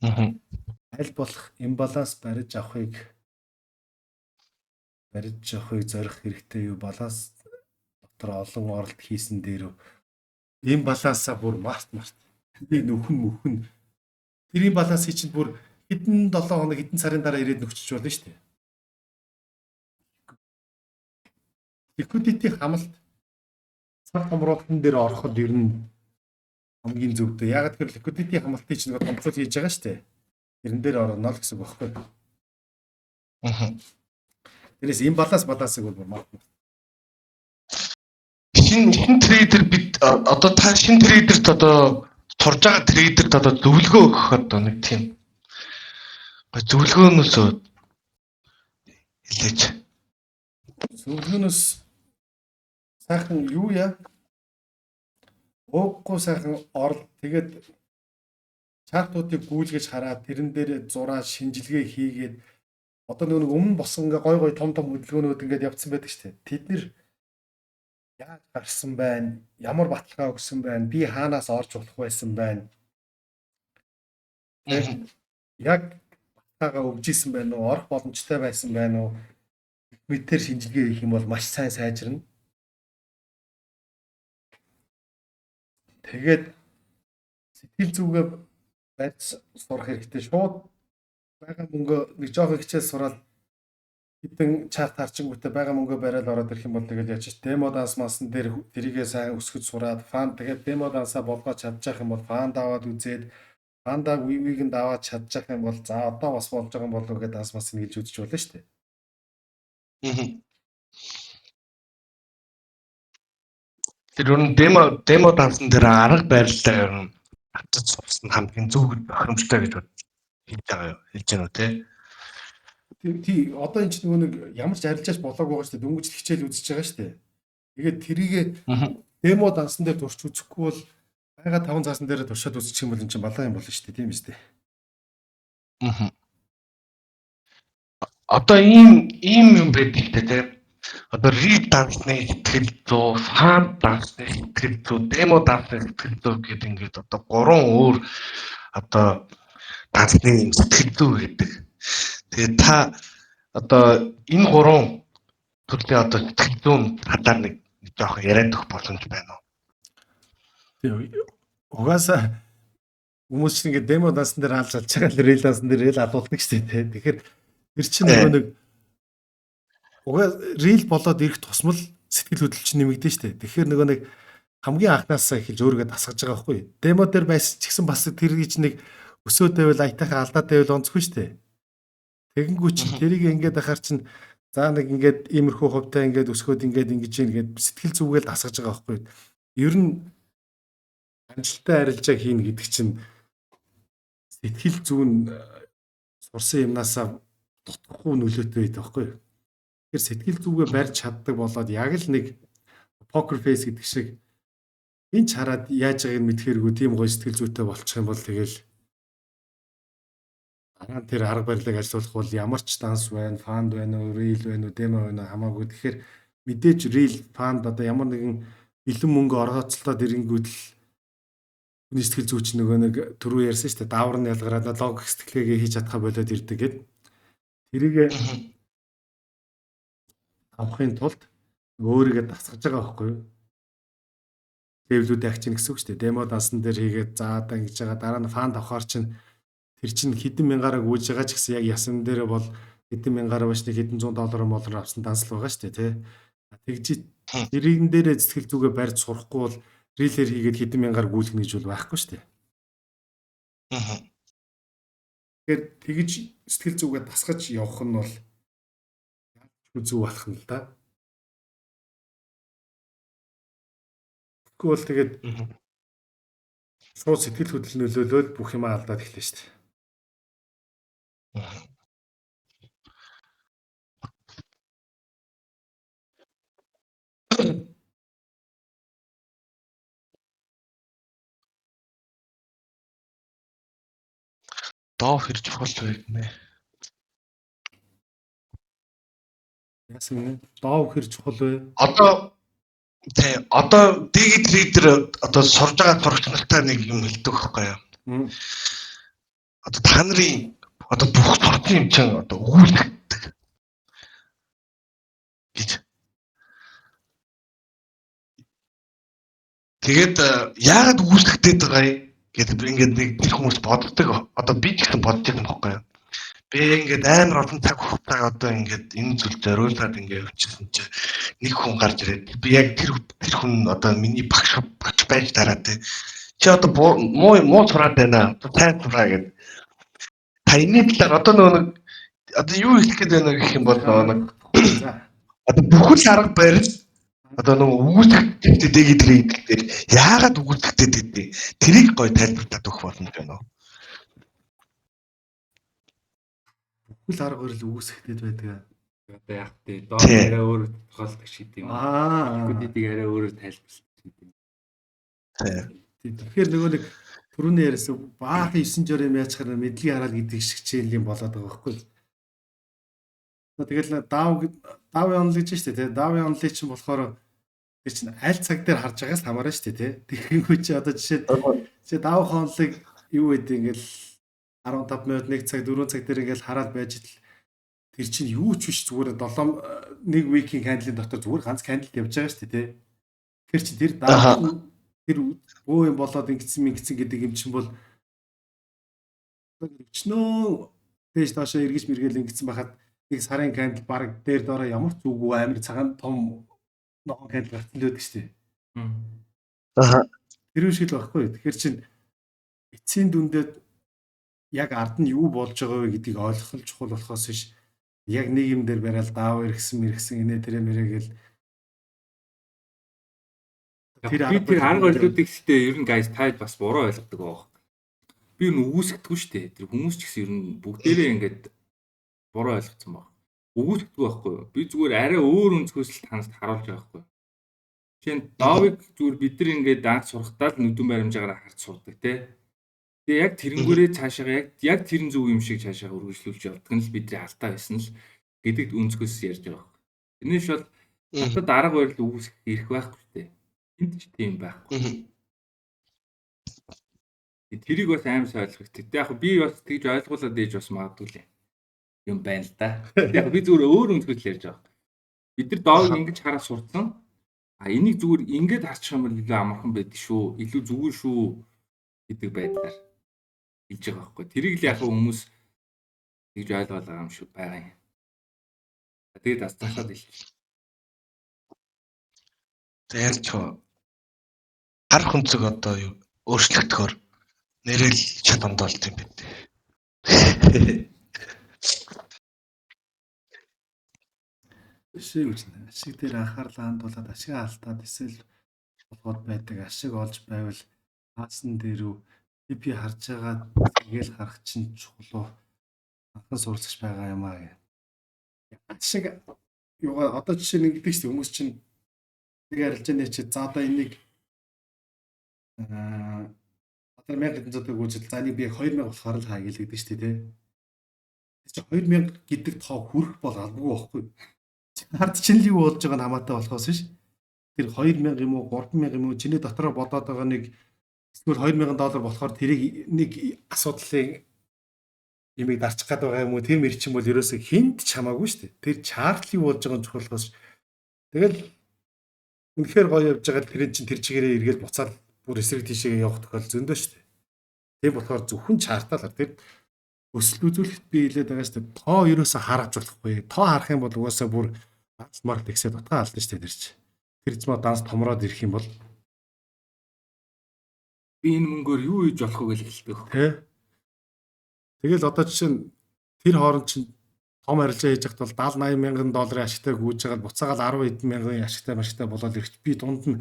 Аа. Аль болох imbalance бариж авахыг зорих хэрэгтэй юу? Баланс дотор олон оролт хийсэн дээр imbalance аа бүр март март. Тэрийг нөхөн мөхөн. Тэр imbalance ыг чинь бүр хэдэн 7 хоног, хэдэн сарын дараа ирээд нөхчөж болно шүү дээ. Liquidity хамалт цаг томруулалтан дээр ороход ер нь хамгийн зөвдөө. Яг тэр liquidity хамалтыг чинь нэг томцол хийж байгаа шүү дээ. Тэрэн дээр орно л гэсэн үг байхгүй. Аа. Тэрээс imbalance балансыг бол бүр март. Шинэ trader бид одоо та шинэ trader т одоо сурж байгаа trader т одоо зөвлөгөө өгөх одоо нэг тийм гой зөвлөгөөнөөс хэлээч. Зөвлөгөөнөөс сайхан юу яа? Ууггүй сайхан орол, тэгээд chart уудыг гүйлгэж хараад, тэрэн дээр зураа шинжилгээ хийгээд, одоо нэг өмнө босон ингээ гой гой том том хөдөлгөөнүүд ингээд явцсан байдаг шүү дээ. Тэд нэр яаж гарсан байна? Ямар баталгаа өгсөн байна? Би хаанаас орж болох байсан байна? Яг баталгаагаа өгж исэн байна уу? Орох боломжтой байсан байна уу? Мэтэр шинжилгээ хийх юм бол маш сайн сайжирна. Тэгээд сэтгэл зүгээ барьж сурах хэрэгтэй. Шууд байгаа мөнгөө нэг жоохон хичээл сураад хэдэн chart харчингүүтээ байгаа мөнгөө бариад ороод ирэх юм бол тэгэл яаж ч demo данс мансан дээр тэрийгээ сайн өсгөж сураад fund, тэгээд demo дансаа болгоод чадчих юм бол fund аваад үзээд, fund аа вивиг нь даваад чадчих юм бол за одоо бас болж байгаа юм болов уу гэдээ данс мас нь хэлж үзэж болно шүү дээ. Тэр ер нь demo дансан дээр арга барилаа ер нь авчиж сурсан хамгийн зөв бохиромжтой гэж хэлж байгаа юу? Хэлж байна уу те? Тий, одоо энэ чинь нөгөө нэг ямар ч арилжаач болоог байгаа шүү дээ. Дөнгөж хичээл үзэж байгаа шүү дээ. Тэгээд тэрийгэ demo дансан дээр турч үзэхгүй бол байгаа 5 заасан дээр туршаад үзчих юм бол энэ чинь балаа юм болно шүү дээ. Тийм үстэй. Аа. Одоо ийм юм байдаг л те. Одоо real дансны сэтгэл зүй, fund дансны сэтгэл зүй, demo дансны сэтгэл зүй гэдэг ингээд одоо гурван өөр одоо дансны юм сэтгэл зүй гэдэг. Тэгээд та одоо энэ гурван төрлийн одоо сэтгэл зүйн талаар нэг жоохон яриад өгөх боломж байна уу? Тийм. Угаасаа хүмүүс чинь ингээд demo дансан дээр алж алж байгаа л real дансан дээр л алуулдаг шүү дээ. Тэгэхээр тэр чинь нөгөө нэг угаа real болоод ирэх тусмал сэтгэл хөдлөл чинь нэмэгдэн шүү дээ. Тэгэхээр нөгөө нэг хамгийн анхнаасаа эхэлж өөрийгөө дасгаж байгаа байхгүй. Demo дээр байсан ч гэсэн бас тэр гэж нэг өсөөд байвал аятайхаа алдаад байвал онцгүй шүү дээ. Тэгэнгүүт чинь тэрийг ингээд ахаар чинь за нэг ингээд иймэрхүү хувьтай ингээд өсгөөд ингээд ингэж юм гээд сэтгэл зүгээл дасгаж байгаа байхгүй. Ер нь амжилттай арилжаа хийнэ гэдэг чинь сэтгэл зүүн сурсан юмнасаа дутхгүй нөлөөтэй байдаг байхгүй. Тэгэхээр сэтгэл зүгээ барьж чаддаг болоод яг л нэг poker face гэдэг шиг энэ ч хараад яаж байгааг нь мэдхээргүй тийм гоё сэтгэл зүйтэй болчих юм бол тэгэл дараа нь тэр арга барилыг ажилуулах бол ямар ч данс байна, fund байна уу, real байна уу, demo байна уу хамаагүй. Тэгэхээр мэдээж real, fund одоо ямар нэгэн бэлэн мөнгө орооцолтоод ирэнгүүт л Хүний сэтгэл зүйч нөгөө нэг түрүү ярьсан шүү дээ. Даавар нь ялгараад логик сэтгэлгээгээ хийж чадхаа болоод ирдэг гэд. Тэрийг авахын тулд өөрийгөө дасгаж байгаа байхгүй юу? Level үүд агчин гэсэн үг шүү дээ. Demo дансан дээр хийгээд за одоо ингэж байгаа, дараа нь fund авахар чинь тэр чинь хэдэн мянгаараа гүйж байгаа ч гэсэн яг ясан дээр бол хэдэн мянгаараа биш, нэг хэдэн зуун доллар молоор авсан дансал байгаа шүү дээ, тий. Тэгж тэрийн дээрээ сэтгэл зүгээ барьж сурахгүй бол real ээр хийгээд хэдэн мянгаар гүйлгэнэ гэж бол байхгүй шүү дээ. Тэгэхээр тэгж сэтгэл зүгээ дасгаж явах нь бол зөв болох нь л да. Тэгэхгүй бол тэгээд шууд сэтгэл хөдлөл нөлөөлөөд бүх юмаа алдаад эхлэв шүү дээ. Доо хэр чухал вэ гинэ? Яасан гинэ? Доо хэр чухал вэ? Одоо тий, одоо дигит трейдер одоо сурж байгаа сурагч нартай нэг юм хэлдэг байхгүй юу? Одоо та нарын одоо бүх сурсан юм чинь одоо өгүүлэгддэг гэж. Тэгээд яагаад өгүүлэгдээд байгаа юм гэдэг ингээд нэг тэр хүмүүс боддог. Одоо би ч гэсэн бодож байгаа байхгүй юу? Би ингээд амар олон цаг хугацааг одоо ингээд энэ зүйл зориулаад ингээд явчихсан чинь нэг хүн гарч ирээд, би яг тэр тэр хүн одоо миний багш багш байж дараа те. Чи одоо муу муу сураад байна. Одоо сайн сураа гэд. Та энэ талаар одоо нөгөө нэг одоо юу хэлэх гээд байна гэх юм бол нөгөө нэг одоо бүхэл арга барил одоо нөгөө өгүүлэгддэг дэгий трейдер дээр яагаад өгүүлэгдээд байдгийг тэрийг гоё тайлбарлаад өгөх боломж байна уу? Бүхэл арга барил үүсгэгдээд байдаг. Одоо яг тий, доор арай өөр тодорхойлдог шиг юм. Liquidity-г арай өөрөөр тайлбарладаг шиг юм. Тэгэхээр нөгөө нэг түрүүний яриасан баахан 9 жор юм яачаар мэдлэгийг хараал гэдэг шиг хичээл юм болоод байгаа байхгүй юу? Тэгэл Dow Dow онл гэж шүү дээ, тий. Dow онлын чинь болохоор тэр чинь аль цаг дээр харж байгаас хамаарна шүү дээ, тий. Тэгэхгүй чи одоо жишээ чи Dow онлыг юу гэдэг ингээл 15 минут, 1 цаг, 4 цаг дээр ингээл хараад байж ил тэр чинь юу ч биш, зүгээр 7 нэг week ийн candle ын дотор зүгээр ганц candle явж байгаа шүү дээ, тий. Тэр чинь тэр Dow тэр бөө юм болоод ингэсэн ингэсэн гэдэг юм чинь бол өчнөө дээш доошоо эргэж мэргээл ингэсэн байхад нэг сарын candle баг дээр доороо ямар ч зүггүй амар цагаан том ногоон candle гарсан л байдаг шүү дээ. Аа. Тэр шиг л байхгүй. Тэгэхээр чин эцсийн дүндээ яг ард нь юу болж байгаа вэ гэдгийг ойлгох нь чухал болохоос биш, яг нэг юм дээр бариад Dow эргэсэн мэргсэн инээ тэрэ мэрэ гэл. Тэр би тэр арга барилуудыг гэхдээ ер нь guys, та бас буруу ойлгодог байх. Би ер нь үгүйсгэдэггүй шүү дээ. Тэр хүмүүс ч гэсэн ер нь бүгдээрээ ингээд буруу ойлгоцсон баг. Үгүйсгэдэг байхгүй юу? Би зүгээр арай өөр өнцгөөс л танаас харуулж байгаа байхгүй юу? Жишээ нь Dow ыг зүгээр бид нар ингээд анх сурахтаа л нүдэн баримжаагаар харж сурдаг те. Тэгээ яг тэрнгүүрээ цаашаа яг яг тэрэн зөв юм шиг цаашаа үргэлжлүүлж явдаг нь л бидний алдаа байсан л гэдэг өнцгөөс ярьж байгаа байхгүй. Тэрнээс бол надад арга барил үүсгэх эрх байхгүй шүү дээ. Энд ч тийм байхгүй. Тэрийг бас аим сайн ойлгох хэрэгтэй. Яг би бас тэгж ойлгуулад ээж бас магадгүй л юм байна л да. Яг би зүгээр өөр өнцгөөс л ярьж байгаа. Бид нар Dow ыг ингэж хараа сурцсан. А энийг зүгээр ингэж харчих юм бол илүү амархан байдаг шүү. Илүү зүгээр шүү гэдэг байдлаар хэлж байгаа байхгүй. Тэрийг л яг хүмүүс тэгж ойлгоод байгаа юм шиг байгаа юм. Тэгээд бас засаад хэлчих. Тэгэл ч харах өнцөг одоо юу өөрчлөгдөхөөр нэрэл шат ондоолт юм байна. Шиг үгүй. Ашиг дээр анхаарлаа хандуулаад ашиг алдаад эсвэл болгоод байдаг. Ашиг олж байвал хаасан дээр үү TP харж байгаа тэгэл харах чинь чухал уу? Анхан суралцагч байгаа юм аа гэх. Ашиг юугаа одоо жишээ нь ингэдэг шүү дээ, хүмүүс чинь нэг арилжааны чи за одоо энийг одоо 1700 гүйжил, за энийг би 2000 болохоор л хаа гэлэгдэг шүү дээ, тий. Тэр чинь 2000 гэдэг тоо хүрэх бол албагүй байхгүй. Хард чинь л юу болж байгаа нь хамаатай болохоос биш. Тэр 2000 юм уу, 3000 юм уу, чиний дотроо бодоод байгаа нэг Эсвэл $2000 болохоор тэрийг нэг асуудлын имийг дарчих гээд байгаа юм уу? Тэр мэр чинь бол ерөөсөө хүнд ч хамаагүй шүү дээ. Тэр chart юу болж байгаа нь чухал бас. Тэгэл үнэхээр гоё явж байгаа тэр чинь тэр чигээрээ эргээл буцаад бүр эсрэг тийшээ явах тохиол зөндөө шүү дээ. Тийм болохоор зөвхөн chart аа л тэр өсөлт үзүүлэхэд би хэлээд байгаа шүү дээ. Тоо ерөөсөө харж болохгүй. Тоо харах юм бол угаасаа бүр март ихсээ дутгаа алдна шүү дээ тэр чинь. Тэр змаа данс томроод ирэх юм бол би энэ мөнгөөр юу хийж болох вэ гэж хэлдэг. Тэ. Тэгэл одоо жишээ нь тэр хооронд чинь том арилжаа хийж байхад бол 70 80 мянган долларын ашигтай гүйж байгаа л буцаагаал 10 хэдэн мянган ашигтай машигтай болоод ирэх. Би дунд нь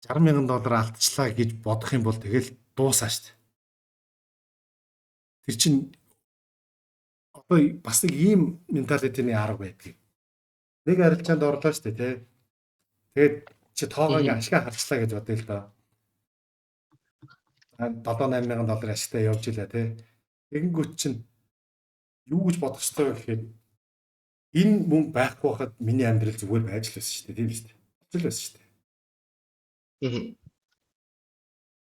60 мянган доллар алдчихлаа гэж бодох юм бол тэгэл дуусаа шүү дээ. Тэр чинь одоо бас нэг ийм mentality ны арга байдгийг. Нэг арилжаанд орлоо шүү дээ, тэ. Тэгээд чи тоогоо ингээ ашгаа харчлаа гэж бодъё л доо. 7 8 мянган доллар ашигтай явж илаа, тэ. Тэгэнгүүт чинь юу гэж бодох ёстой вэ гэхээр энэ мөнгө байхгүй байхад миний амьдрал зүгээр байж л байсан шүү дээ, тийм үү? Болж л байсан шүү дээ.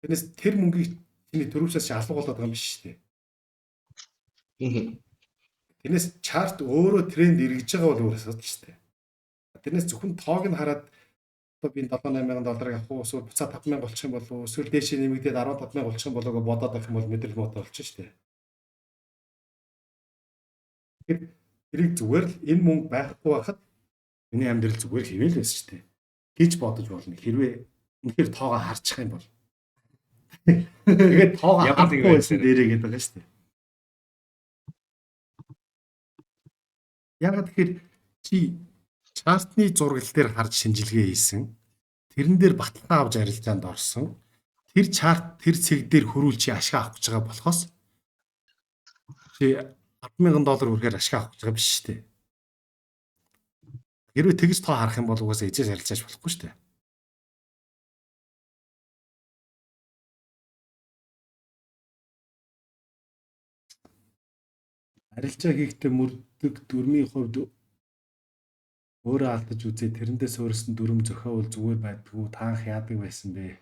Тэрнээс тэр мөнгийг чиний төрөвчөөс чи алга болоод байгаа юм биш шүү дээ. Тэрнээс chart өөрөө тренд эргэж байгаа бол өөр асуудал шүү дээ. Тэрнээс зөвхөн тоог нь хараад одоо би 7 8 мянган долларыг авах уу эсвэл буцаа 5 мянга болчих юм болов уу эсвэл дээшээ нэмэгдээд 15 мянга болчих юм болоо гэж бодоод байх юм бол мэдрэл муутай болчих шүү дээ. Тэгэхээр тэрийг зүгээр л энэ мөнгө байхгүй байхад миний амьдрал зүгээр хэвэл байсан шүү дээ гэж бодож болно. Хэрвээ үнэхээр тоогоо харчих юм бол. Тэгээд тоогоо харахгүй байсан дээрээ гэдэг байгаа шүү дээ. Яагаад тэгэхээр чи chart ны зураглал дээр харж шинжилгээ хийсэн. Тэрэн дээр баталгаа авч арилжаанд орсон. Тэр chart тэр цэг дээр хөрвүүл чи ашиг авах гэж байгаа болохоос чи 10,000 доллар хүрэхээр ашиг авах гэж байгаа биш шүү дээ. Хэрвээ тэгж тоо харах юм бол угаасаа эзээс арилжааж болохгүй шүү дээ. Арилжаа хийхдээ мөрдөг дүрмийн хувьд өөрөө алдаж үзээ тэрэндээ суурилсан дүрэм зохиовол зүгээр байдаггүй таанх яадаг байсан бэ?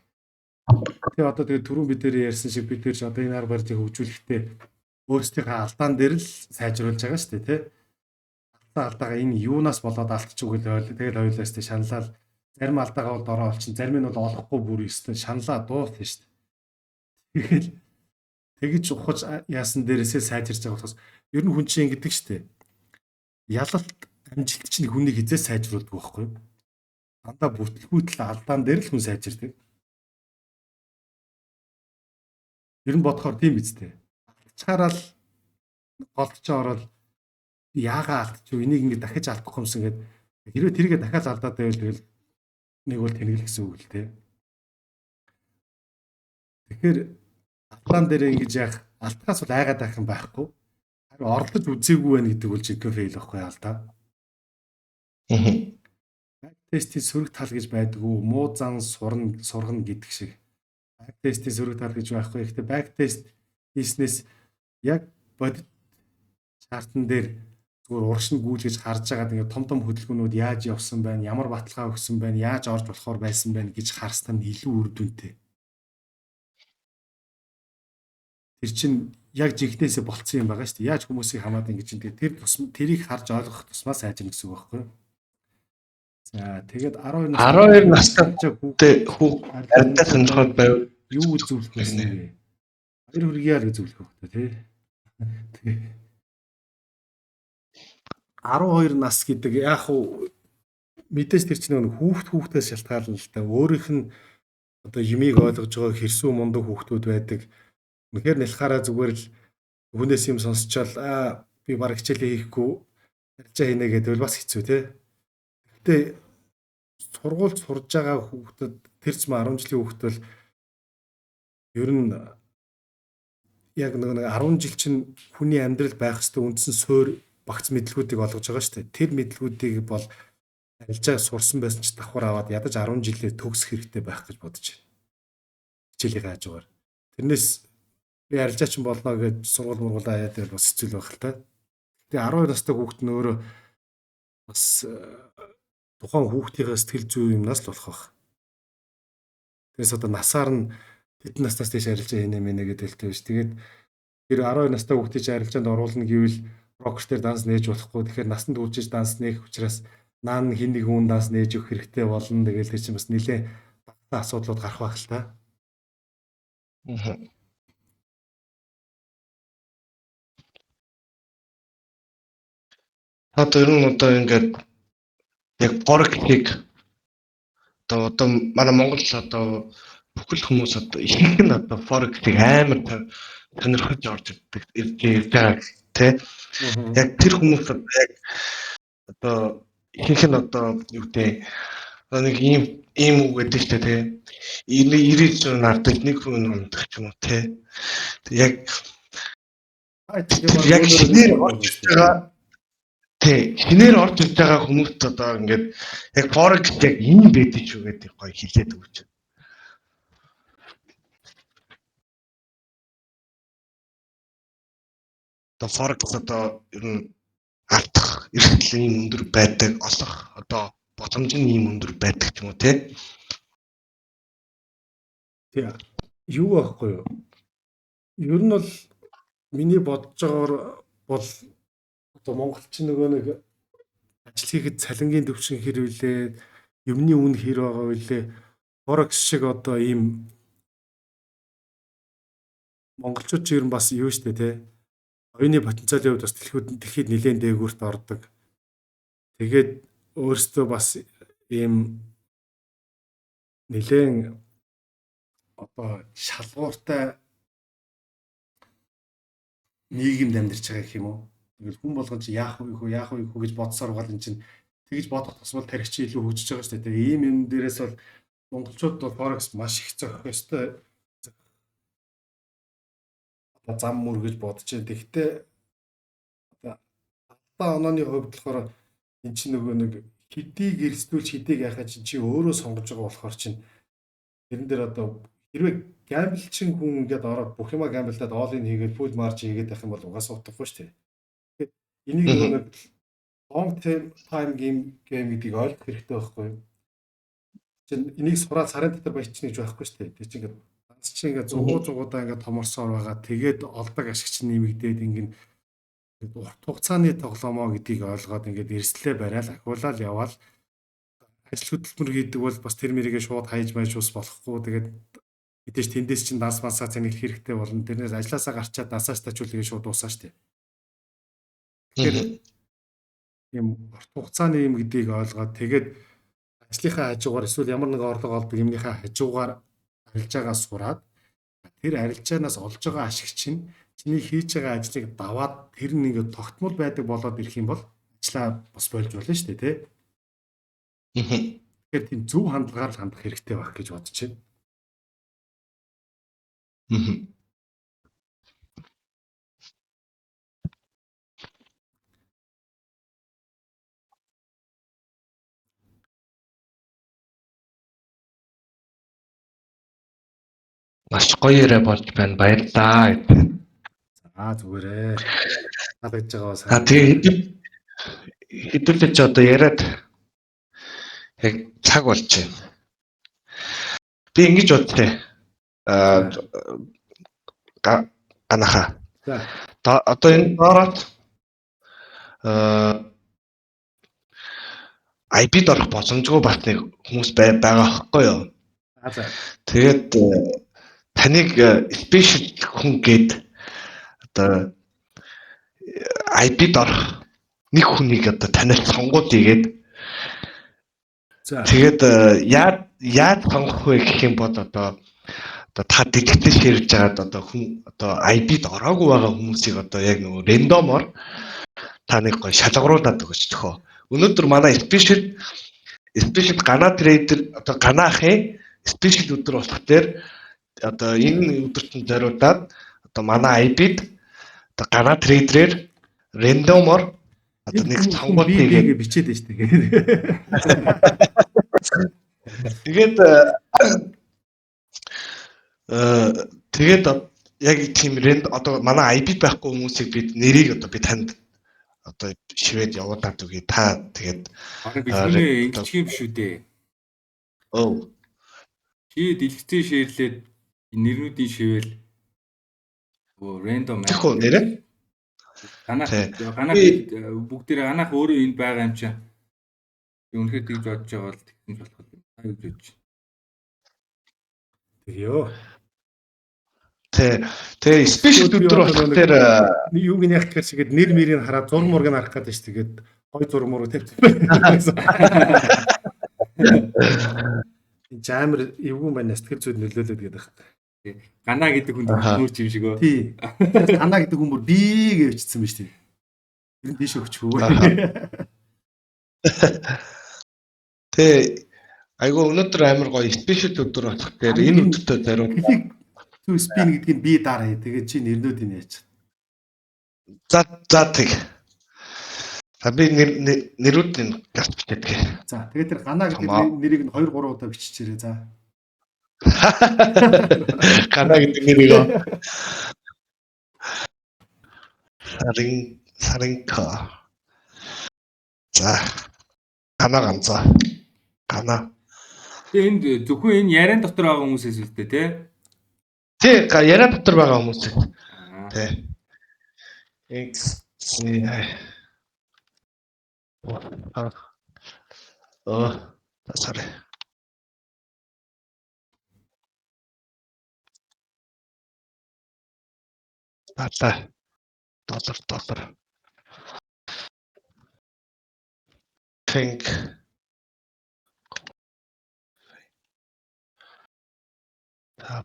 Тэгээ одоо тэгээ түрүүн бид нэр ярьсан шиг бид тэр ч одоо энэ арга барилыг хөгжүүлэхдээ өөрсдийнхээ алдаан дээр л сайжруулж байгаа шүү дээ, тий? Алдсан алдаагаа энэ юунаас болоод алдчих үгүй л тэгэл хоёулаас тий шаналал зарим алдаагаа бол дороо олчин зарим нь бол олохгүй бүр өстой шаналаа дуусна шүү дээ. Тэгэл тэгж ухаж яасан дээрээсээ сайжирч байгаа болохоос ер нь хүн чинь ингэдэг шүү дээ. Ялалт амжилт чинь хүнийг хизээ сайжруулдаг байхгүй юу? Дандаа бүтлгүүтэл алдаан дээр л хүн сайжирдаг. Ер нь бодохоор тийм биз дээ. Алдчихаараа л голдчоо ороод яагаа алдчих вэ? Энийг ингэ дахиж алдахгүй юмсан гэд хэрвээ тэргээ дахиад алдаад байвал тэгэл нэг бол тэнэглэх гэсэн үг л дээ. Тэгэхээр алдаан дээр ингэж яах алдахаас бол айгаад байх юм байхгүй. Харин орлож үзээгүй байх гэдэг бол жинхэнэ fail байхгүй алдаа. Backtest ийн сөрөг тал гэж байдгүй муу зан сурна сургана гэдэг шиг. Backtest ийн сөрөг тал гэж байхгүй. Гэхдээ backtest хийснээс яг бодит chart ан дээр зүгээр урагш нь гүйлгэж харж байгаад ингээд том том хөдөлгөөнүүд яаж явсан байна, ямар баталгаа өгсөн байна, яаж орж болохоор байсан байна гэж харсан нь илүү үр дүнтэй. Тэр чинь яг жинхнээсээ болцсон юм байгаа шүү дээ. Яаж хүмүүсийг хамаад ингэж юм тэр тусам тэрийг харж ойлгох тусмаа сайжирна гэсэн үг байхгүй юу? За тэгээд 12 12 настай хүү арилжаа сонирхоод байв. Юу зөвлөх вэ? Баяр хүргье л гэж зөвлөх байх тий. 12 нас гэдэг яг уу мэдээж тэр чинь нэг хүүхд хүүхдээс шалтгаална л та. Өөрийнх нь одоо юмыг ойлгож байгаа хэрсүү мундаг хүүхдүүд байдаг. Үнэхээр нялхаараа зүгээр л хүнээс юм сонсчоод аа би баг хичээлээ хийхгүй арилжаа хийнэ гэдэг бол бас хэцүү те. Гэхдээ сургуульд сурж байгаа хүүхдэд тэр ч 10 жилийн хүүхд бол ер нь яг нэг 10 жил чинь хүний амьдрал байх ёстой үндсэн суурь багц мэдлгүүдийг олгож байгаа шүү дээ. Тэр мэдлгүүдийг бол арилжаа сурсан байсан ч давхар аваад ядаж 10 жилээр төгсөх хэрэгтэй байх гэж бодож байна. Хичээлийн хажуугаар. Тэрнээс би арилжаач болно гэж сургууль мургуулаа яа тэр бас хэцүү байх л та. Тэгээ 12 настай хүүхэд нь өөрөө бас тухайн хүүхдийнхээ сэтгэл зүй юмнаас л болох байх. Тэрээс одоо насаар нь Тэдэн наснаас дээш арилжаа хийнэ мэнэ гэдэг хэлтэй биш. Тэгээд тэр 12 настай хүүхдийг арилжаанд оруулна гэвэл брокер дээр данс нээж болохгүй. Тэгэхээр насанд хүрчиж данс нээх учраас наан хин нэг хүн данс нээж өгөх хэрэгтэй болно. Тэгэл тэр чинь бас нэлээ багтаа асуудлууд гарах байх л та. Одоо ер нь одоо ингээд яг Forex-ийг одоо манай Монгол одоо бүхэл хүмүүс одоо ихэнх нь одоо Forex-ийг амар сонирхож орж ирдэг ирж байгаа тий. Яг тэр хүмүүс одоо яг одоо ихэнх нь одоо юу гэдэг одоо нэг ийм үг гэдэг шүү дээ тий. 99 нардыг нэг хүн ундаг ч юм уу тий. Яг яг шинээр орж ирж байгаа тий, шинээр орж ирж байгаа хүмүүст одоо ингээд яг Forex яг ийм байдаг шүү гэдэг гоё хэлээд өгч. Одоо Forex одоо ер нь алдах эрсдэл ийм өндөр байдаг, олох одоо боломж нь ийм өндөр байдаг ч юм уу тий. Тий. Юу байхгүй юу? Ер нь бол миний бодож байгаагаар бол одоо монголч нөгөө нэг ажил хийхэд цалингийн төвшин хэр вүлээ, юмны үн хэр байгаа вүлээ. Forex шиг одоо ийм монголчууд ч ер нь бас юу штэ тий. Оюуны потенциалын хувьд бас дэлхийд нэлээд дээгүүрт ордог. Тэгээд өөрсдөө бас ийм нэлээд одоо шалгууртай нийгэмд амьдарч байгаа гэх юм уу? Тэгэл хүн болгон чи яах вэ хөө яах вэ хөө гэж бодсоор байгаа юм чинь тэгж бодох тусмал тарих чи илүү хөгжиж байгаа шүү дээ. Тэгээ ийм юм дээрээс бол монголчууд бол Forex маш их зохих ёстой одоо зам мөр гэж бодож байна. Тэгэхдээ одоо алдаа онооны хувьд болохоор эн чинь нөгөө нэг хэдийг эрсдүүлж хэдийг яхаа чинь чи өөрөө сонгож байгаа болохоор чинь тэрэн дээр одоо хэрвээ gamble чин хүн ингээд ороод бүх юма gamble даад all in хийгээд full margin хийгээд байх юм бол угаасаа утгагүй шүү дээ. Тэгэхээр энийг нөгөө нэг long term time game гэдгийг ойлгох хэрэгтэй байхгүй юу? Чинь энийг сураад сарын дотор баячна гэж байхгүй шүү дээ. Тэр чинь ингээд данс чинь ингээд зугуу зугуудаа ингээд томорсоор байгаа. Тэгээд олдог ашиг чинь нэмэгдээд ингээд урт хугацааны тоглоомоо гэдгийг ойлгоод ингээд эрсдлээ барайл ахиулаад яваал ажил хөдөлмөр хийдэг бол бас тэр мэрийгээ шууд хайж майж ус болохгүй. Тэгээд мэдээж тэндээс чинь данс мансаа цэнэглэх хэрэгтэй болно. Тэрнээс ажилласаа гарчаад дансааш тачуулгээ шууд дуусаа штэ. Тэгэхээр ийм урт хугацааны юм гэдгийг ойлгоод тэгээд ажлынхаа хажуугаар эсвэл ямар нэгэн орлого олдог юмныхаа хажуугаар арилжаагаа сураад тэр арилжаанаас олж байгаа ашиг чинь чиний хийж байгаа ажлыг даваад тэр нь ингээд тогтмол байдаг болоод ирэх юм бол ажлаа бас болж болно шүү дээ тий. Тэгэхээр тийм зөв хандлагаар л хандах хэрэгтэй байх гэж бодож байна. Маш гоё яриа болж байна. Баярлалаа гэдэг. За зүгээрээ. Таалагдж байгаа бас. Тэгээ хэдүүлээ ч одоо яриад яг цаг болж байна. Би ингэж бодлоо. Ганаха. За. Одоо энэ доорот IB-д орох боломжгүй бас нэг хүмүүс байгаа байхгүй юу? За. Тэгээд таныг special хүн гээд одоо IB-д орох нэг хүнийг одоо танаас сонгуул ийгээд. За. Тэгээд яаж сонгох вэ гэх юм бол одоо та дэлгэцэн ширж байгаад одоо хүн одоо IB-д ороогүй байгаа хүмүүсийг одоо яг нөгөө рандомор та нэг гоё шалгаруулад өгөөч төхөө. Өнөөдөр манай special Гана трейдер одоо Гана ахын special өдөр болох дээр одоо энэ өдөрт нь зориулаад одоо манай IB-д одоо Гана трейдерээр рандомор одоо нэг сонгуул хийгээд бичээд байна шүү дээ. Тэгээд тэгээд яг тийм рэнд одоо манай IB байхгүй хүмүүсийг бид нэрийг одоо би танд одоо шивэд явуулаад өгье. Та тэгээд бараг бэлгүүнээ ингэчих юм шүү дээ. Өө. Чи дэлгэцээ шеэрлээд Энэ нэрнүүдийн шивэл өө random Тэхүү нэрээ. Ганах ганах бүгдээрээ ганах өөрөө энд байгаа юм чинь. Би үнэхээр тэгж бодож байгаа бол тэгсэн ч болох юм. Та юу гэж бодож байна? Тэгье. Тэ. Тэгээ special өдөр болох тэр юуг нь яг гэхээр чигээд нэр мэрийг хараад зураг мурыг нь харах гэдэг шүү. Тэгээд гой зураг мураг тавьчих байсан. Энэ амар эвгүй байна, сэтгэл зүйд нөлөөлөд гэдэг байна. Ганаа гэдэг хүн нүүрч юм шиг өө. Тий. Ганаа гэдэг хүн бүр би гэж бичсэн байж тий. Тэр нь тийш өгчихгүй. Тэ айгу өнөөдөр амар гоё special өдөр болох дээр энэ өдөртөө зориулсан. Click to spin гэдгийг би дараа. Тэгээд чи нэрнүүдийг яач. За за тэг. За би нэрүүдийг гарч бичээдэг. За тэгээд тэр ганаа гэдэг нэрийг нь 2 3 удаа биччихээрэй. За. Ганаа гэдэг нэрийг саринка. За. Ганаа ганцаа. Ганаа. Тэгээ энд зөвхөн энэ яриан дотор байгаа хүмүүсээс үстэй тий. Тий, яриан дотор байгаа хүмүүс. Тий. X C I. Оо, sorry. Бата. Доллар доллар. Think. Та.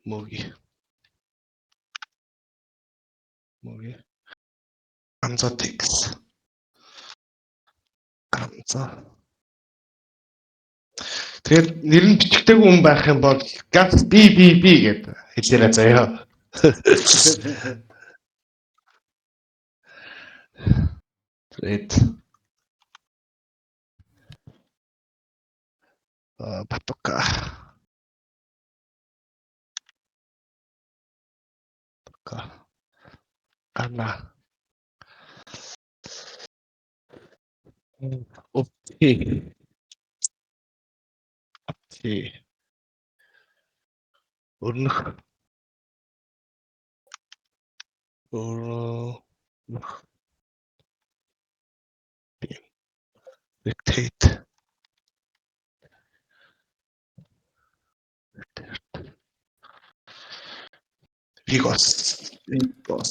Мөги. Мөги. Ганцотикс. Ганцо. Тэгээд нэр нь бичгтэйг хүн байх юм бол ганц би би би гэд хэлээрэй заяа. Тэгээд Батука. Батука. Ана. Опти. Апти. Өрнөх. Өрнөх. Dictate. Вигос. Вигос.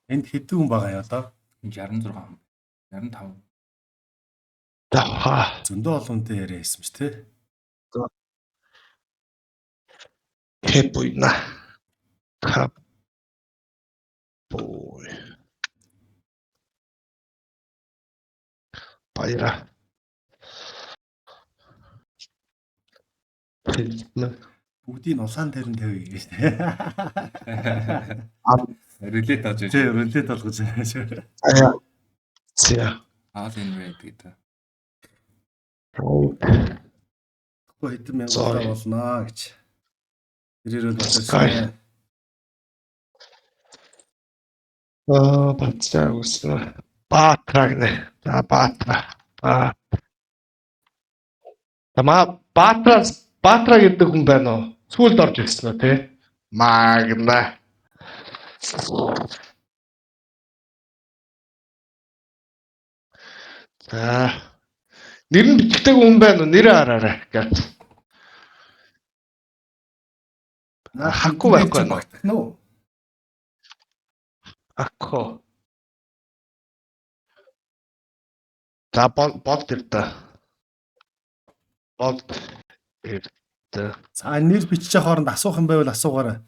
Энд хэдэн хүн байгаа юм одоо? 66 хүн. 65. Давха. Зөндөө олон хүнтэй яриа хийсэн ч тий. Хэбуйна. Кабой. Баяра. Бүгдийг улаан дээр нь тавь гэж. Релет олж байна. Тий, релет олгож байна. Аа. За. All in red гэдэг. Тэгэхгүй хэдэн мянган удаа болно гэж. Тэрээр бол бодсон. Аа, бацаа үсэн. Баатра гэнэ. За Баатра. Баа. Тама Баатра Баатра гэдэг хүн байна уу? Сүүлд орж ирсэн үү те? Магна. За. Нэр нь бичдэг хүн байна уу? Нэрээ хараарай гэж. Хакку байхгүй нөө. Хакку. За болд ирдэ. Болд ирдэ. За нэр бичиж хооронд асуух юм байвал асуугаарай.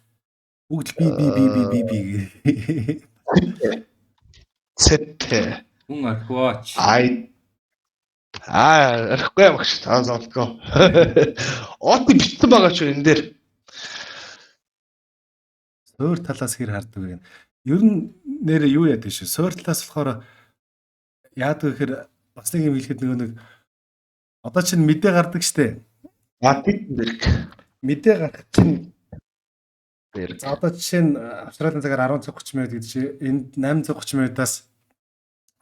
Бүгд л би би би би би би. Цэт. Хүн орхиоч. Ай. Аа, орохгүй юм багш. Аа, зовлтгоо. От бичсэн байгаа шүү энэ дээр. Суур талаас хэр хардаг вэ? Ер нь нэрээ юу яадаг шүү. Суур талаас болохоор яадаг гэхээр бас нэг юм хэлэхэд нөгөө нэг одоо чинь мэдээ гардаг штэ. А Титенберг. Мэдээ гарах чинь Берг. За одоо жишээ нь Австралийн цагаар 10 цаг 30 минут гэдэг чинь энд 8 цаг 30 минутаас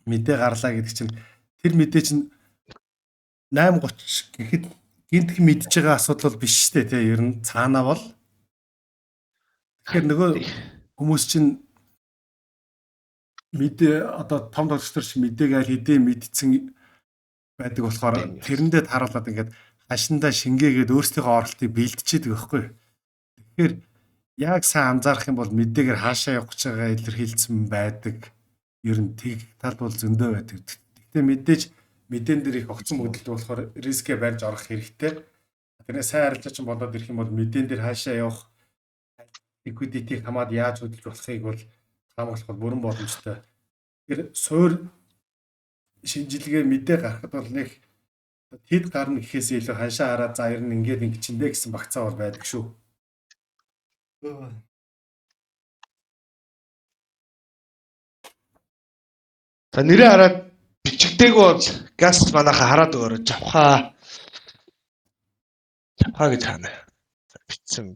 Мэдээ гарлаа гэдэг чинь тэр мэдээ чинь 8:30 гэхэд гинтх мэдж байгаа асуудал бол биш шүү дээ, тий. Ер нь цаанаа бол. Тэгэхээр нөгөө хүмүүс чинь мэдээ одоо том тоглогч нар чинь мэдээг аль хэдийн мэдсэн байдаг болохоор тэрэндээ тааруулаад ингээд хашиндаа шингээгээд өөрсдийнхөө оролтыг бэлтжидэг байхгүй. Тэгэхээр яг сайн анзаарах юм бол мэдээгээр хаашаа явах гэж байгаа илэрхийлсэн байдаг. Ер нь тэг тал бол зөндөө байдаг. Гэхдээ мэдээж мэдээн дээр их огцон мөгдөлдөг болохоор рискээ барьж орох хэрэгтэй. Тэрнээ сайн арилжаачин болоод ирэх юм бол мэдээн дээр хаашаа явах liquidity хамаад яаж хөдөлж болохыг бол таамаглах бол бүрэн боломжтой. Тэгэхээр суур шинжилгээ мэдээ гарахад бол нэг тэд гарна гэхээс илүү ханшаа хараад за ер нь ингээд ингэчиндэ гэсэн багцаа бол байдаг шүү. За нэрээ хараад бичигдээгүй бол газ манайха хараад өгөөрэй. Жавхаа. Жавхаа гэж хаана. За бичсэн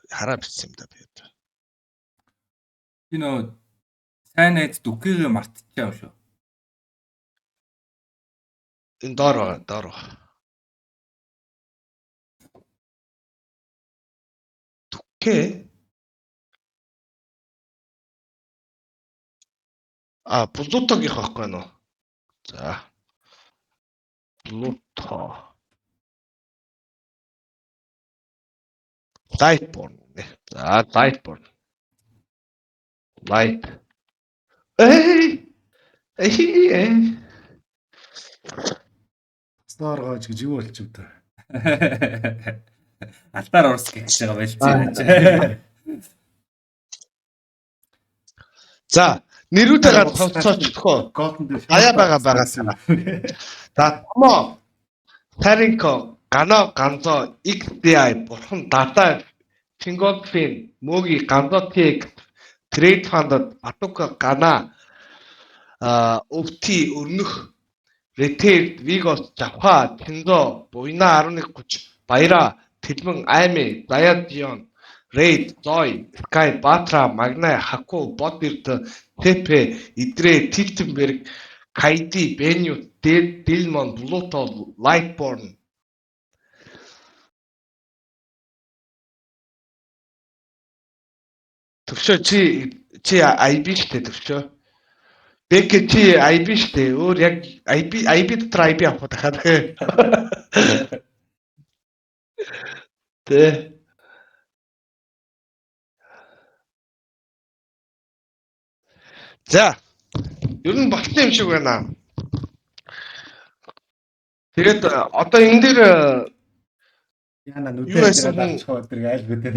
хараа бичсэн юм да би одоо. Би нөө сайн найз дүкээгээ мартчихсан юм шүү. Энэ доор байгаа, доор байгаа. Дүкээ. А, Плутогийнх байхгүй нөө. За. Плуто. Lightborn. За, Lightborn. Light. Эй! Эй! Сноор гоож гэж юу болчих вэ? Алдаар орс гэж байгаа байлцээ. За, нэрүүдээ товцоочихоо. Голдон дээр Заяа байгаа байгаа. За, Томо, Таринко, Гано, Ганзо, XDI, Бурхан, Дата, Финголфин, Мөги, Ганзо TX, Trade Fund, Батука, Гана, OT, Өрнөх, Retail, Vigos, Жавха, Тэнзо, Буйна 1130, Баяра, Тэлмэн, Айми, Заяа Дион, Raid, Зой, Sky, Баатра, Магнай, Хаку, Бод Эрд, ТП, Идрэ, Тилтенберг, Кайди, Беню, Дилмон, Плуто, Lightborn. Төвшөө чи IB штэ төвшөө. Бэкэ чи IB штэ. Өөр яг IB дотор IB авах дахиад. Тэ. За. Ер нь болчихсон юм шиг байна. Тэгээд одоо энэ дээр яна нүдээ дарчих өдрийг айл мэдээ.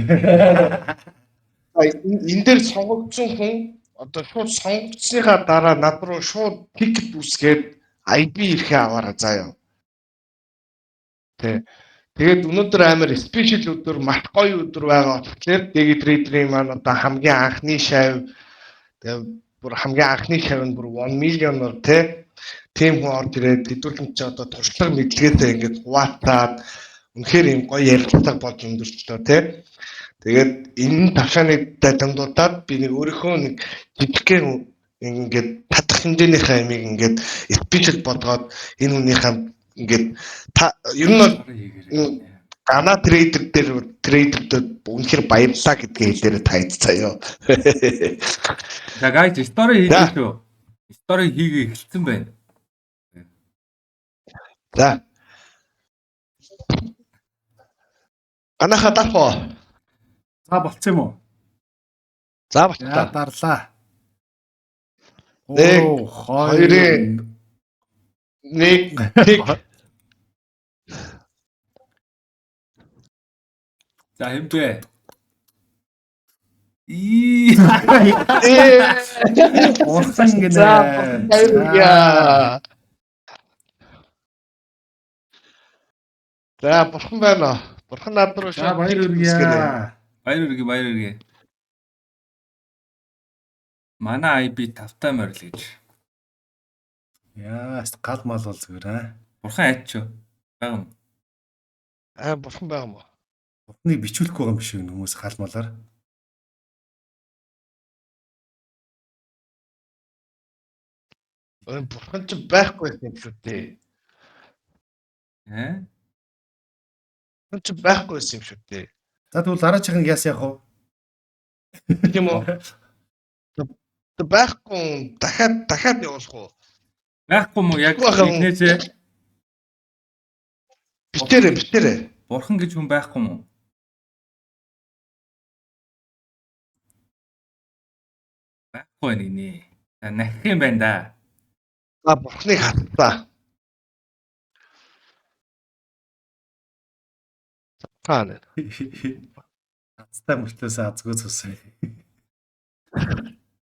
Энэ дээр сонгогдсон хүн одоо шууд сонгогдсныхаа дараа над руу шууд тикет үсгээд IB ирэхээ аваарай заа юу. Тэ. Тэгээд өнөөдөр амар спешиал өдөр, маш гоё өдөр байгаа болохоор Digi Trader-ийн маань одоо хамгийн анхны шав, тэгээд бүр хамгийн анхны шав нь бүр 1 million-оор тэ тийм хүн орж ирээд хэдүүлэн чи одоо туршлага мэдлэгээсээ ингээд хуваалцаад үнэхээр юм гоё ярилцлага болж өнгөрчлөө тэ. Тэгээд энэ тавшааны дамдуудад би нэг өөрийнхөө нэг жижигхэн ингээд татах хэмжээнийхээ ямиг ингээд спешиал бодгоод энэ хүнийхээ ингээд ер нь бол Гана трейдер дээр трейдердэд үнэхээр баярлалаа гэдгээ хэлээрээ тайд заяа. За guys, story хийгээ шүү. Story хийгээ эхэлсэн байна. За. Анаха дарах уу? За болцсон юм уу? За болчихлоо. Дарлаа. 1 2 1 1. За хэмбэ. Ии. Урсан гинэ. За баярлалаа. За бурхан байна. Бурхан над руу За баяр хүргье. Баяр хүргье, баяр хүргье. Манай IB тавтай морил гэж. Яа, гал мал бол зүгээр аа. Бурхан айч юу? Байгаа юм. Аа, бурхан байгаа юм уу? Бурхныг бичүүлэхгүй байгаа юм биш үү хүмүүс гал малаар. Ой, бурхан ч байхгүй юм шүү дээ. Э? Бурхан ч байхгүй юм шүү дээ. За, тэгвэл дараачихын яас яах вэ? Тийм үү? Тэг байхгүй, дахиад явуулах уу? Байхгүй мó яг нэгнээсээ. Битэрэ битэрэ. Бурхан гэж хүн байхгүй мó? Байхгүй нэг нэ. Нахих юм байна да. За, бурхныг хатцаа. Та нэ. Азтай мөртлөөс азгүй цус.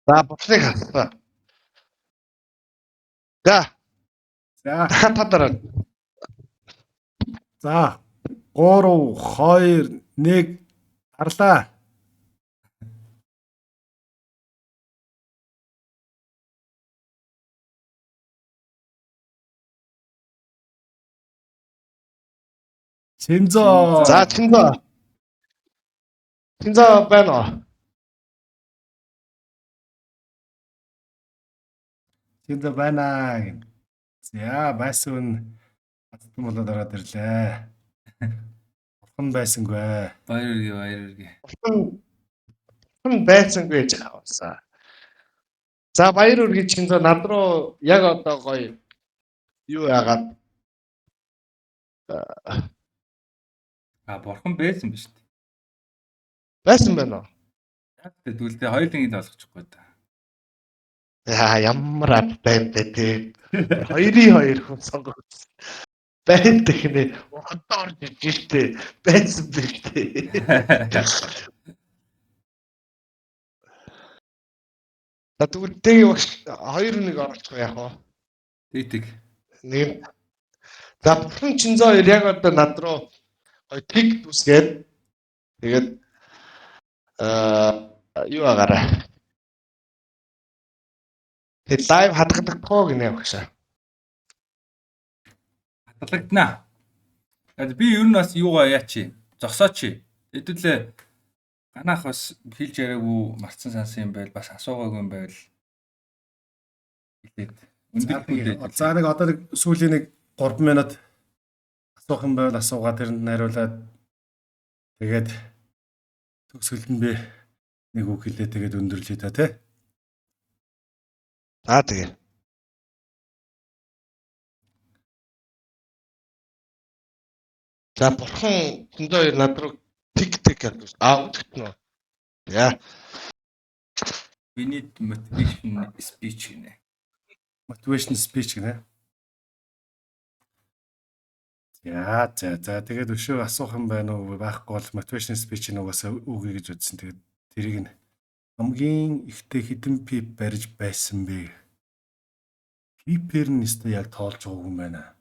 За, бурхныг хатцаа. За. За. Дахиад та дараа. За. 3 2 1 гарлаа. Чинзоо. За, Чинзоо. Чинзоо байна уу? Чинзоо байна гэн. За, байсан үн азтан болоод ороод ирлээ. Бурхан байсангүй. Баяр үргээ, баяр үргээ. Бурхан байсангүй гэж авсан. За, баяр үргээ Чинзоо, над руу яг одоо гоё юу яагаад А, бурхан байсан биз дээ. Байсан байна уу? Яг тэгвэл хоёулангийг олгочихгүй да. Яа, ямар адтай юм бэ те. Хоёрын хоёр хүн сонгогдсон. Байна гэхнэ. Одоо орж иж штэ. Байсан биш те. За, тэгвэл тэг багш 2-1 оруулчих яах вэ? Тэг тэг. Нэг. За, бурхан Чинзоо хоёр яг одоо над руу гоё тэг зүсгээд тэгээд юу агаарай. Тэгээд live хадгалагдах уу гинэ багшаа. Хадгалагдана. Би ер нь бас юугаа яачи? Зогсооч. Хэдүүлээ ганаах бас хэлж яриаггүй марцсан сансан юм байл, бас асуугаагүй юм байл хэлээд өндөрлөхүүд. За, нэг одоо нэг сүүлийн нэг 3 минут асуух юм байвал асуугаа, тэрэнд найруулад тэгээд төгсгөлд нь би нэг үг хэлээ, тэгээд өндөрлөе та тий. За, тэгээ. За, бурхан зөндөө хоёр над руу тэг тэг гэдэг. Аа, үтгэн үү. Яа. We need motivation speech гинэ. Motivation speech гинэ. За за за тэгээд өшөө асуух юм байна уу, байхгүй бол motivation speech-ийг угаасаа үгүй гэж үзсэн. Тэгээд тэрийг нь хамгийн ихтэй хэдэн pip барьж байсан бэ? Pip-ээр нь өстой яг тоолж байгаагүй юм байна.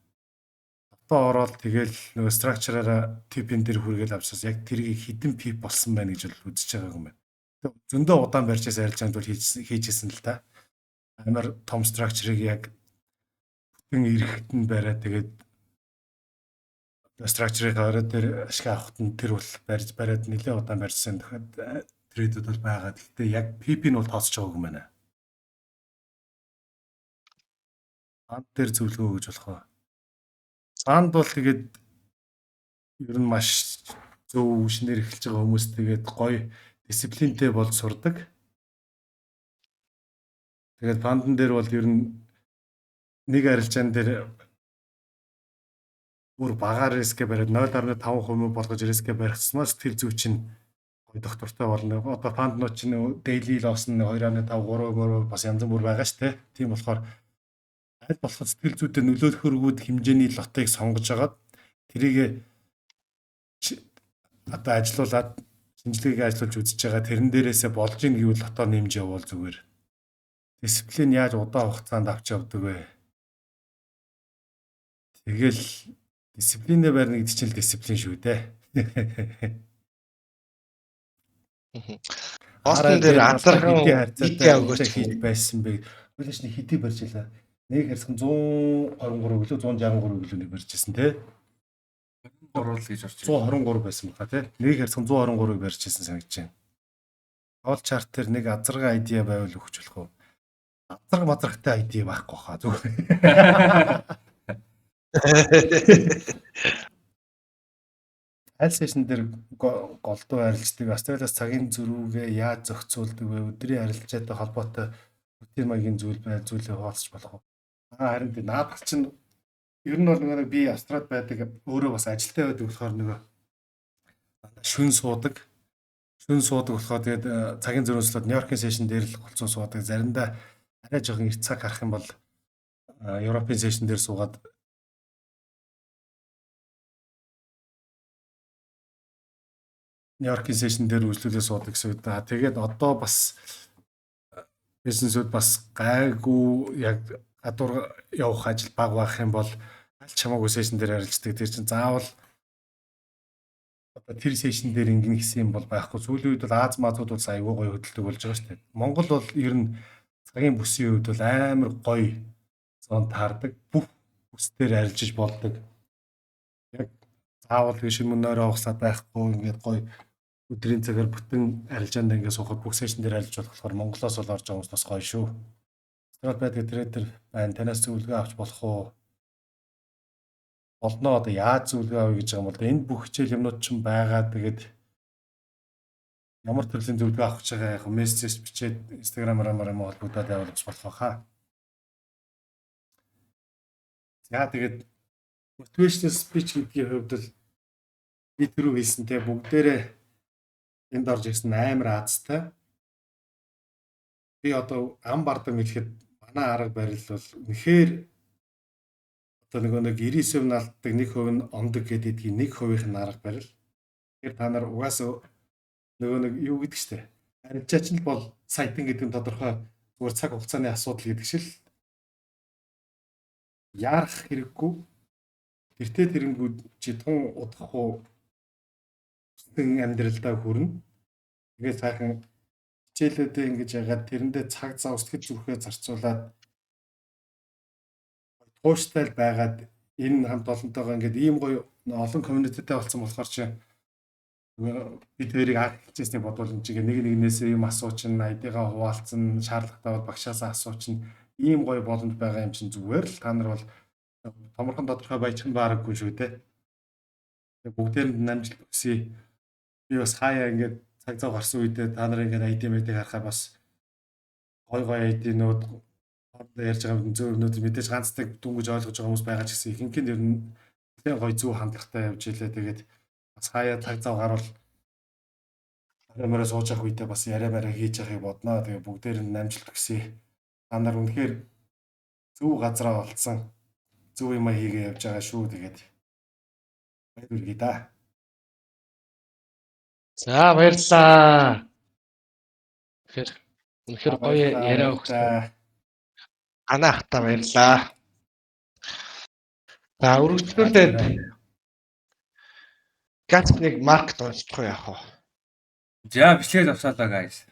Одоо ороод тэгэл нөгөө structure-аараа tip-ин дээр хүргээл авсаас яг тэрийг хэдэн pip болсон байна гэж бол үзэж байгаагүй юм байна. Зөндөө удаан барьж байсан арилжаанд бол хийжсэн л та. Амар том structure-ыг яг бүтэн эрэхт нь бариад, тэгээд structure-ыг орой дээр ашиг авахт нь тэр бол барьж бариад нэлээд удаан барьсан тохиол trade үүд бол байгаа. Гэхдээ яг pip-ийг нь бол тооцож байгаагүй юм байна. Фанд дээр зөвлөгөө өгж болох уу? Фанд бол тэгээд ер нь маш зөв шинээр эхэлж байгаа хүмүүс тэгээд гоё дисциплинтэй болж сурдаг. Тэгээд фандан дээр бол ер нь нэг арилжаан дээр бүр багаар risk ээ бариад 0.5% болгож risk ээ барихсмаас тэр зүй чинь гоё доктортой болно. Одоо фанднууд чинь daily loss нь 2.5 3 3 бас янз бүр байгаа шүү дээ. Тийм болохоор аль болох сэтгэл зүйдээ нөлөөлөхөргүүд хэмжээний lot ыг сонгож агаад тэрийг одоо ажилуулад шинжилгээг ажиллуулж үзэж байгаа, тэрэн дээрээсээ болж ийн гэвэл lot оо нэмж явуул зүгээр. Дисциплин яаж удаан хугацаанд авч явдаг вэ? Тэгэл дисциплинээ барьна гэдэг чинь л дисциплин шүү дээ. Бостон дээр азархан хэдий өгөөч хийж байсан бэ? Хойлооч нэг хэдий барьж илаа. Нэг харьцан 123 гэлөө 163 гэлөө нэг барьж ирсэн тий. 23 л гэж орж 123 байсан баха тий. Нэг харьцан 123-ыг барьж ирсэн санагдаж байна. All chart дээр нэг азарган idea байвал өгч болох уу? Газраг мазрагтай ID байхгүй хаа зүгээр. Аль session дээр голдуу арилждаг, Австралиас цагийн зөрүүгээ яаж зохицуулдаг вэ? Өдрийн арилжаатай холбоотой rutin маягийн зүйл бай, зүйлээ хуваалцах болох уу? Аа, харин тий, наадах чинь ер нь бол нөгөө би Австралид байдаг, өөрөө бас ажилтай байдаг болохоор нөгөө дандаа шөнө суудаг. Шөнө суудаг болохоор тэгээд цагийн зөрүүнслээд Нью-Йоркийн session дээр л голцоо суудаг. Заримдаа арай жоохон эрт цаг гарах юм бол Европын session дээр суугаад Нью-Йоркийн session дээр үйлчлүүлээ суудаг гэсэн үг да. Тэгээд одоо бас бизнесүүд бас гайгүй, яг гадуур явах ажил баг байх юм бол аль ч хамаагүй session дээр арилждаг. Тэр чинь заавал одоо тэр session дээр ингэнэ гэсэн юм бол байхгүй. Сүүлийн үед бол Ази мазууд бол айгүй гоё хөдөлдөг болж байгаа шүү дээ. Монгол бол ер нь цагийн бүсийн хувьд бол амар гоё zone таардаг. Бүх бүс дээр арилжиж болдог. Яг заавал шинэ мөнөөрөө угсаад байхгүй, ингээд гоё өдрийн цагаар бүтэн арилжаанд ингээд суухад бүх session дээр арилж болох болохоор Монголоос бол орж байгаа хүмүүс бас гоё шүү. Австрал байдаг trader байна. Танаас зөвлөгөө авч болох уу? Болно, одоо яаж зөвлөгөө авъя гэж байгаа юм бол энэ бүх хичээл юмнууд ч байгаа. Тэгээд ямар төрлийн зөвлөгөө авах гэж байгаа, яг мессеж бичээд Instagram-аар юм холбогдоод явуул бас болох байхаа. За, тэгээд motivational speech гэдгийн хувьд бол би түрүү хэлсэнтэй бүгдээрээ энд орж ирсэн амар азтай. Би одоо ам бардам хэлэхэд манай арга барил бол үнэхээр одоо нөгөө нэг 99% нь алддаг, 1% нь ондог гэдэг 1%-ийнх нь арга барил. Тэгэхээр та нар угаасаа нөгөө нэг юу гэдэг штэ. Арилжаач нь бол саятан гэдэг нь тодорхой, зүгээр цаг хугацааны асуудал гэдэг шиг л яарах хэрэггүй. Тэртээ тэрэнгүүд чи тун удахгүй хүссэн амьдралдаа хүрнэ. Тэгээд сайхан хичээлүүдээ ингэж яагаад тэрэндээ цаг зав, сэтгэл зүрхээ зарцуулаад тууштай л байгаад энэ хамт олонтойгоо ингээд ийм гоё олон community тэй болсон болохоор чи бид хоёрыг анх хичээсний бодвол энэ чигээ нэг нэгнээсээ юм асуучин, ID-гаа хуваалцсан, шаардлагатай бол багшаасаа асуучин, ийм гоё боломж байгаа юм чинь зүгээр л та нар бол томорхон тодорхой баяжих нь баараггүй шүү дээ. Бүгдээрэнд нь амжилт хүсье. Би бас хаяа ингээд цаг зав гарсан үедээ та нар ингээд ID мэдийг харахаар бас гой гой ID-нууд хоорондоо ярьж байгаа зөв юмнууд мэдээж ганцдаг дүнгиж ойлгож байгаа хүмүүс байгаа ч гэсэн ихэнх нь ер нь нэлээд гоё зөв хандлагатай явж илээ. Тэгээд бас хаяа цаг зав гарвал арай сууж явах үедээ бас яриа бариа хийж явахыг бодноо. Тэгээ бүгдээр нь амжилт хүсье. Та нар үнэхээр зөв газараа олцсон, зөв юм хийгээ явж байгаа шүү. Тэгээд баяр хүргэе да. За, баярлалаа. Тэгэхээр үнэхээр гоё яриа өгсөн. Ана ахта баярлалаа. За, өргөжлүүлээд гац нэг market уншчих уу яах вэ? За, бичлэгээ завсаалаа, guys.